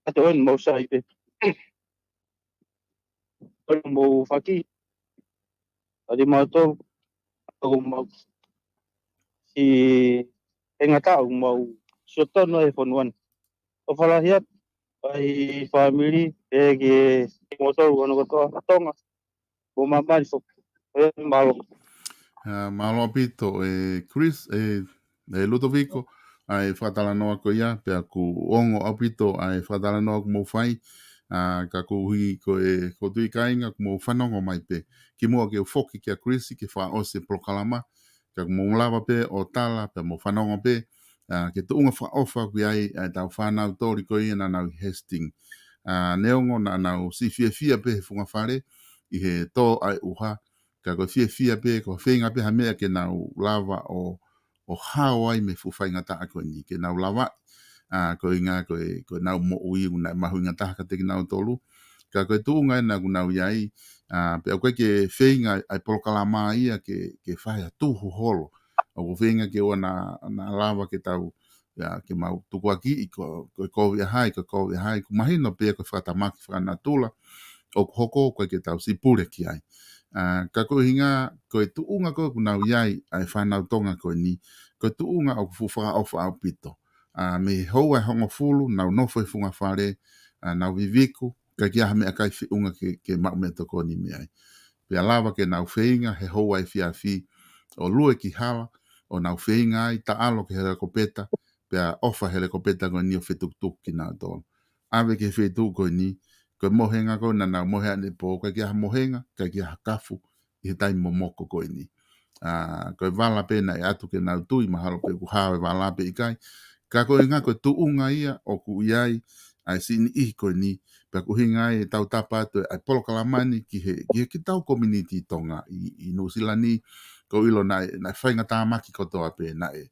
Atu ʻeni mau sai pē. ʻOku mau faki. Ati mau tau. ʻOku mau si he ngata ʻoku mau siʻi tonu he fonua ni. ʻOfa lahi atu. ʻAi fāmili, ʻe ki he moutolu hono kotoa Tonga. Mo māmani foki. ʻE mālō. Ah, mālō ʻaupito, ʻe Chris, ʻe, ʻe Lutoviko, ʻa e fakatalanoa ko ia, pea ʻoku ongo ʻaupito, ʻa e fakatalanoa ʻoku mou fai, ah, ka koeʻuhi ko e, ko e tui kāinga, ʻoku mou fanongo mai pē. Kimuʻa ke u foki kia Chris, ke fakaʻosi e polokalama, ka ʻoku mou lava pē ʻo tala, pea mou fanongo pē, ah, ki he tuʻunga fakaʻofa ʻoku ʻi ai, ʻa e tau fānau toli ko ia naʻa nau ʻi Hastings. Ah, neongo naʻa nau siʻi fiefia pē he funga fale, ʻi he tō ʻa e ʻuha, ka ko e fiefia pē, ko e feinga pē ha meʻa ke nau lava ʻo, ʻo hao ai mei he fuʻu faingataʻa ko eni, ke nau lava, ah, ko e ʻuhinga ko e, ko ʻenau moʻui ʻoku naʻe mahuʻinga taha kiate kinautolu. Ka ko e tuʻunga ʻena ʻoku nau ʻi ai, ah, pea ʻoku ʻikai ke feinga ʻa e polokalama ia ke, ke fai ha tuhu holo. ʻOku feinga ke ʻoua naʻa, naʻa lava ke tau, ia, ke mau tukuakiʻi ko, ko e kovi ʻa hai, ko e kovi ʻa hai, ʻoku mahino pē ko e fakatamaki fakanatula ʻoku hoko, ʻoku ʻikai ke tau siʻi pule ki ai. Ah, ka ko e ʻuhinga, ko e tuʻunga ko ē ʻoku nau ʻi ai, ʻa e fānau Tonga ko eni, ko e tuʻunga ʻoku fuʻu fakaʻofa ʻaupito. Ah, mei he houa ʻe hongofulu, nau nofo he funga fale, ah, nau viviku, ʻikai ke ʻi ai ha meʻakai feʻunga ke, ke maʻu meʻatokoni mei ai. Pea lava ke nau feinga, he houa efiafi, ʻo lue ki hala, ʻo nau feinga ai, taʻalo ki he helikopeta, pea ʻofa he helikopeta ko eni ʻo fetukutuku kinautolu. ʻAve ki he feituʻu ko eni, ko e mohenga ko ē naʻa nau mohe ʻanepō, ʻikai ke ʻi ai ha mohenga, ʻikai ke ʻi ai ha kafu, ʻi he taimi momoko ko eni. Ah, ko e vala pē naʻe ʻatu ke nau tui, mahalo pē ʻoku hao e vala pe ʻikai. Ka ko e ʻuhinga ko e tuʻunga ia ʻoku ʻi ai, ʻa e siʻi niʻihi ko eni, pea ʻoku ʻuhinga ai e tautapa atu ʻa e polokalama ni ki he, ki he kitautolu kominiti Tonga ʻi, ʻi Nuʻusila ni, ʻoku ou ʻilo naʻe, naʻe faingatāmaki kotoa pē, naʻe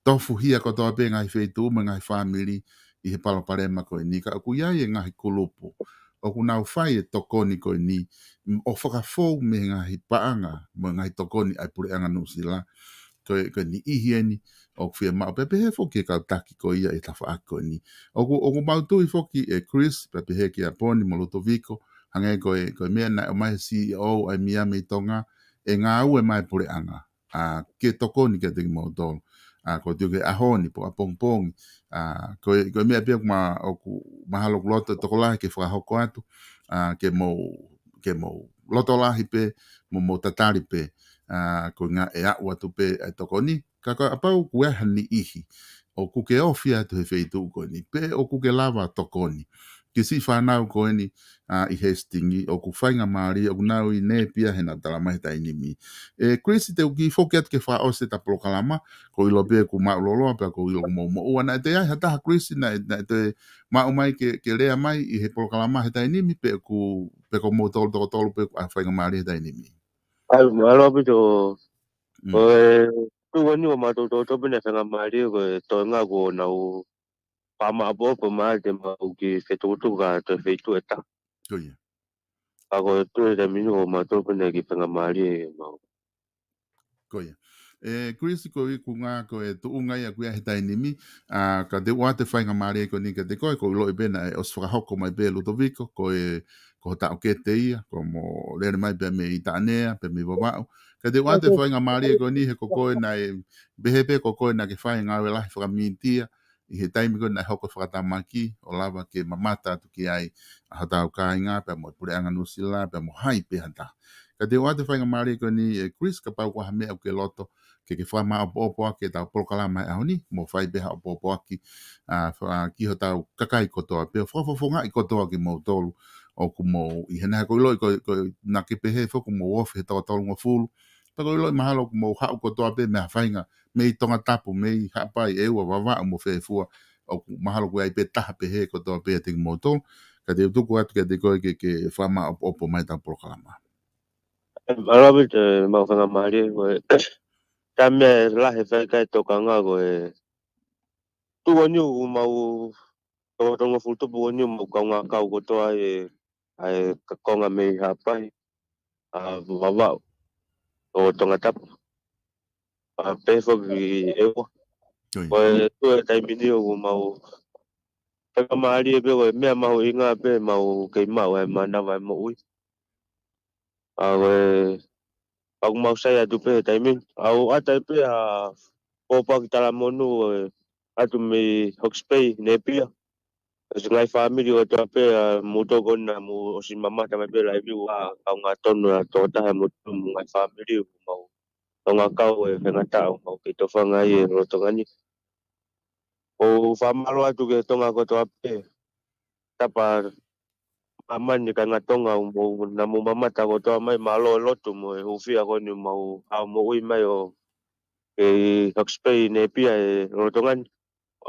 tofuhia kotoa pē ngaahi feituʻu mo e ngaahi fāmili ʻi he palopalema ko eni, ka ʻoku ʻi ai e ngaahi kulupu ʻoku nau fai e tokoni ko eni, m-, ʻo fakafou mei he ngaahi paʻanga mo e ngaahi tokoni ʻa e Puleʻanga Nuʻusila. Ko e, ko e niʻihi ʻeni ʻoku fiemaʻu pē, pehē foki e kau taki ko ia ʻi he tafaʻaki ko eni. ʻOku, ʻoku mau tui foki ʻe Chris, pea pehē kia Poni mo Lutoviko, hangē ko e, ko e meʻa naʻe ʻomai he C E O ʻa e Miami Tonga, ʻe ngāue mai e Puleʻanga, ah, ke tokoni kiate kimoutolu. Ah, ko e tui ki he ʻaho ni pe ʻapongipongi. Ah, ko e, ko e meʻa pē ʻoku ma-, ʻoku mahalo ʻoku loto e tokolahi ke fakahoko atu, ah, ke mou, ke mou loto lahi pē, mo mou tatali pē, ah, ko e ʻuhinga ʻe aʻu atu pē ʻa e tokoni, ka kapau ʻoku ʻi ai ha niʻihi ʻoku ke ofi atu he feituʻu ko eni, pe ʻoku ke lava tokoni ki he siʻi fānau ko eni, ah, ʻi Hastings, ʻoku faingamālie, ʻoku nau ʻi Nēpia he naʻa ku talamai he taimi ni. ʻE Chris, te u kiʻi foki atu ke fakaʻosi ʻeta polokalama, ʻoku ou ʻilo pē ʻoku māʻuloloa, pea ʻoku ou ʻilo ʻoku mou moʻua. Naʻe toe ʻi ai ha taha Chris, naʻe, naʻe toe maʻu mai ke, ke lea mai ʻi he polokalama he taimi ni, pe ʻoku, pe ko moutolu toko tolu pē ʻa e faingamālie he taimi ni. ʻAi, mālō ʻaupito. Mm. Ko e tuʻu eni ʻo mātou toko tolu pē naʻe faingamālie, ko e toenga kuo nau pā maʻopoʻopo mai te mau kiʻi fetukutuku ka toe feituʻu ʻe taha. Ko ia. Ka ko e tuʻu he taimi ni ʻo mātou pē naʻe kiʻi faingamālie ʻe mau. Ko ia. ʻE Chris, ko e ʻuhinga ko e tuʻunga ia ʻoku ʻi ai he taimi ni, ah, ka te u ʻoatu e faingamālie ko eni kiate koe, ʻoku ou ʻiloʻi pē naʻe ʻosi fakahoko mai pē ʻe Lutoviko, ko e, ko ho taʻokete ia, ko hoʻomo lele mai pē mei Taʻanea, pē mei Vavaʻu. Ka te u ʻoatu e faingamālie ko eni he ko koe naʻe, pehē pē ko koe naʻa ke fai e ngāue lahi fakamītia, ʻi he taimi ko ē naʻe hoko e fakatamaki, ʻo lava ke mamata atu ki ai ʻa hotau kāinga, pea mo e Puleʻanga Nuʻusila, pea mo hai pē ha taha. Ka te u ʻoatu e faingamālie ko eni ʻe Chris, kapau ʻoku ʻi ai ha meʻa ʻoku ke loto ke ke fakamaʻopoʻopo ʻaki ʻetau polokalama he ʻaho ni, mo fai pē ha ʻopoʻopo ʻaki, ah, fa-, ki hotau kakai kotoa pē, ʻo fakafofongaʻi kotoa kimoutolu ʻoku mou ʻi hena. He ʻoku ou ʻiloʻi ko, ko e naʻa ke pehē foki ʻoku mou ofi he toko tolungofulu. Pea ʻoku ou ʻiloʻi mahalo ʻoku mou haʻu kotoa pē mei ha faʻahinga, mei Tongatapu, mei Haʻapai, ʻEua, Vavaʻu mo fē fua, ʻoku mahalo ʻoku ʻi ai pē taha pehē kotoa pē ʻiate kimoutolu. Ka te u tuku atu kiate koe ke, ke fakamāʻopoʻopo mai ʻetau polokalama. Mālō ʻaupito, mau fakamālō, ko e, tā meʻa lahi fai kai tokanga ko e, tuʻu ʻo niu mau, toko tolungofulu tupu ʻo niu mau kaungā kau kotoa e, ʻa e ka konga mei Haʻapai, ʻa Vavaʻu, ʻo Tongatapu, ʻa pehē foki ʻEua. Ko ia. Ko e tuʻu e taimi ni ʻoku mau, fakamālō pē ko e meʻa mahuʻinga pē mau kei maʻu e mānava e moʻui. ʻA ko e, ʻoku mau sai atu pē he taimi ni. ʻOku ʻata ai pē ʻa pōpoaki talamonū e ʻatu mei Hawke's Bay, Napier. ʻOsi ngaahi fāmili kotoa pē ʻa mou tokoni ʻa mou ʻosi mamata mai pē laivi ʻa kaungā tonu ʻa tokotaha mo tonu mo ngaahi fāmili ʻoku mau kaungā kau e fengataʻa ʻoku mau kei tofanga ai e lolotonga ni. ʻOku fakamālō atu ki he Tonga kotoa pē. Tapa māmani kāinga Tonga ʻoku mou, naʻa mou mamata kotoa mai, mālō e lotu mo e hūfia ko eni mau ʻalu moʻui mai ʻo kei Hawke's Bay Napier e lolotonga ni.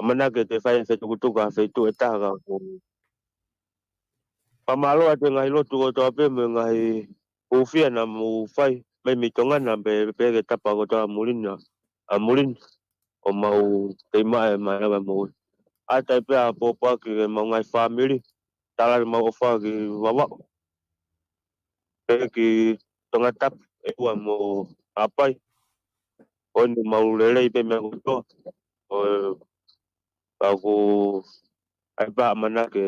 ʻAmanaki ke fai e fetukutuku ʻa e feituʻu ʻe taha ka ko. Fakamālō atu e ngaahi lotu kotoa pē mo e ngaahi hūfia naʻa mou fai mai mei Tonga na pē, pē ke tapa kotoa muli na, ʻa muli na. ʻO mau kei maʻu e mānava e moʻui. ʻAta ai pē ʻa pōpoaki ke mau ngaahi fāmili, tala ni mau ʻofa ki Vavaʻu. Pē ki Tongatapu, ʻEua mo Haʻapai. ʻOku mau lelei pē meʻa kotoa. ʻO, ka ʻoku ʻai pē ʻamanaki ke,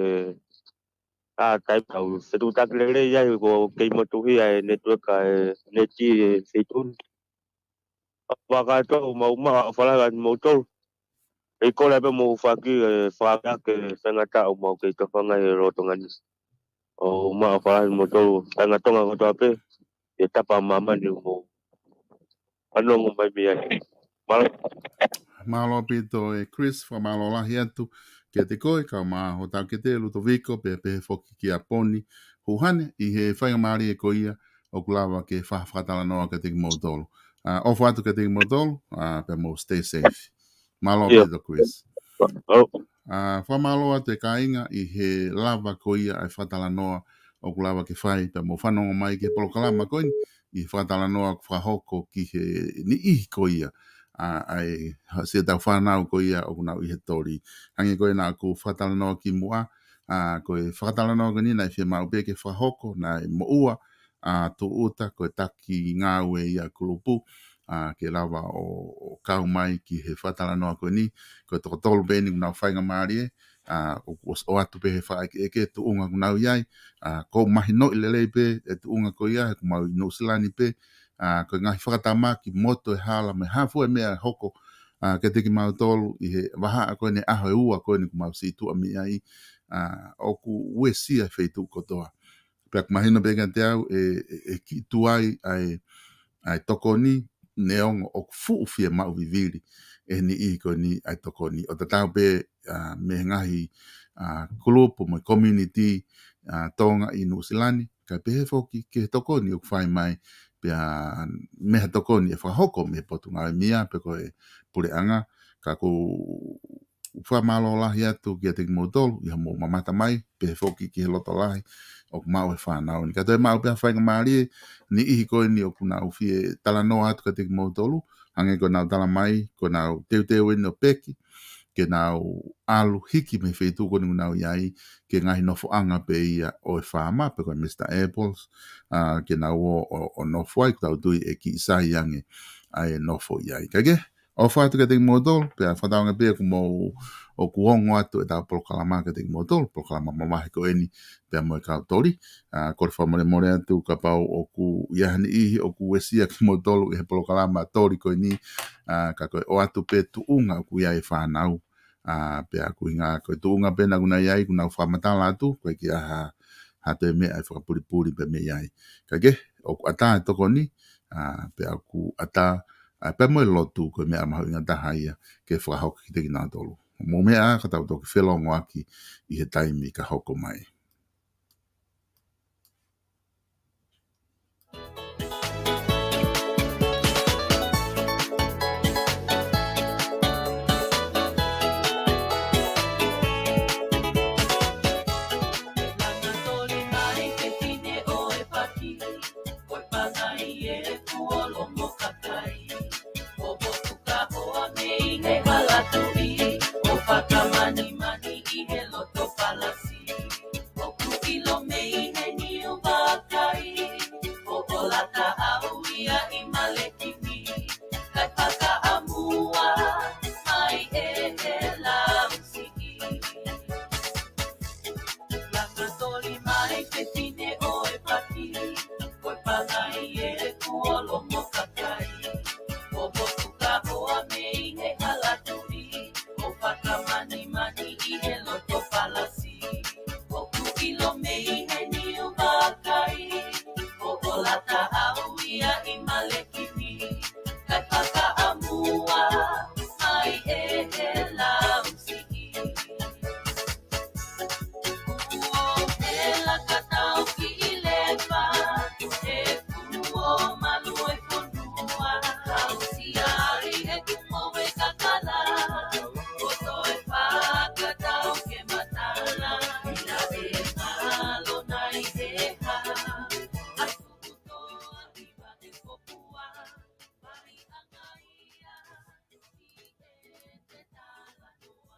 ʻa, taimi tau fetuʻutaki lelei ai ko kei motuhia e network ʻa e neti e feituʻu ni. Fakatoa mau maʻu ʻofa lahi atu moutolu. ʻEi kole pē mou faki e fakaake fengataʻa ʻoku mau kei tofanga he lolotonga ni. ʻOku mau ʻofa lahi moutolu, kāinga Tonga kotoa pē, ʻi he tapa māmani ʻoku mou fanongo mai mei ai. Mālō. Mālō ʻaupito e Chris, fakamālō lahi atu kiate koe, kae ʻumaʻā hotau kete Lutoviko, pea pehē foki kia Poni Huhane, ʻi he faingamālie ko ia ʻoku lava ke fa-, fakatalanoa kiate kimoutolu. ʻA, ʻofa atu kiate kimoutolu, ʻa, pea mou stay safe. Mālō ʻaupito Chris. ʻA, fakamālō atu e kāinga ʻi he lava ko ia e fakatalanoa ʻoku lava ke fai, pea mou fanongo mai ki he polokalama ko eni, ʻi he fakatalanoa ʻoku fakahoko ki he niʻihi ko ia. ʻA, ʻa e, ha-, siʻetau fānau ko ia ʻoku nau ʻi he toli. Hangē ko ē naʻa ku fakatalanoa ki muʻa, ʻa, ko e fakatalanoa ko eni naʻe fiemaʻu pē ke fakahoko, naʻe moʻua, ʻa, tūʻuta, ko e taki ngāue ia kulupu, ʻa, ke lava ʻo, ʻo kau mai ki he fakatalanoa ko eni, ko e toko tolu pē eni ʻoku nau faingamālie, ʻa, ʻo, ʻo, ʻoatu pē he fakaʻekeʻeke tuʻunga ʻoku nau ʻi ai, ʻa, ʻoku mahinoʻi lelei pē e tuʻunga ko ia, he ʻoku mau ʻi Nuʻusila ni pē, ʻa, ko e ngaahi fakatamaki moto e hala mo e hā fua e meʻa ʻe hoko, ʻa, kiate kimautolu ʻi he vahaʻa ko eni ʻaho ʻe ua ko eni ʻoku mau situʻa mei ai, ʻa, ʻoku uesia e feituʻu kotoa. Pea ʻoku mahino pē kiate au ʻe, ʻe, ʻe kiʻi tuai ʻa e, ʻa e tokoni neongo ʻoku fuʻu fiemaʻu vivili ʻe he niʻihi ko eni ʻa e tokoni. ʻO tatau pē, ʻa, mei he ngaahi, ʻa, kulupu mo e community, ʻa, Tonga ʻi Nuʻusila ni, kae pehē foki ki he tokoni ʻoku fai mai, pea mei he tokoni ʻe fakahoko mei he Potungāue Mia pe ko e puleʻanga, ka ʻoku fakamālō lahi atu kiate kimoutolu, ʻi hoʻomou mamata mai, pehē foki ki he loto lahi ʻoku maʻu ʻe he fānau ni. Ka toe maʻu pē ha faingamālie, niʻihi ko eni ʻoku nau fie talanoa atu kiate kimoutolu, hangē ko ʻenau tala mai, ko ʻenau teuteu eni ʻo peki, ke nau ʻalu hiki mei he feituʻu ko eni ʻoku nau ʻi ai, ki he ngaahi nofoʻanga pē ia ʻo e faama, pe ko e Mister Apples, ʻa, ke nau ō, ʻo, ʻo nofo ai, ʻoku tau tui ʻe kiʻi sai ange ʻa e nofo ʻi ai. Kae kehe, ʻofa atu kiate kimoutolu, pea fakatauange pē ʻoku mou, ʻoku ongo atu ʻetau polokalama kiate kimoutolu, polokalama mamahi ko eni, pea mo e kau toli. ʻA, kole fakamolemole atu kapau ʻoku ʻi ai ha niʻihi ʻoku uesia kimoutolu ʻi he polokalama toli ko eni, ʻa, ka ko e ʻoatu pē tuʻunga ʻoku ʻi ai e fānau. ʻA, pea ʻoku ʻuhinga ko e tuʻunga pē naʻa ku nau ʻi ai, ʻoku nau fakamatala atu, ʻoku ʻikai ke ʻi ai ha, ha toe meʻa ʻe fakapulipuli pē mei ai. Kae kehe, ʻoku ʻatā e tokoni, ʻa, pea ʻoku ʻatā, ʻa, pea mo e lotu ko e meʻa mahuʻinga taha ia ke fakahoko kiate kinautolu. Mou meʻa ā ka tau toki felōngoaki ʻi he taimi ka hoko mai.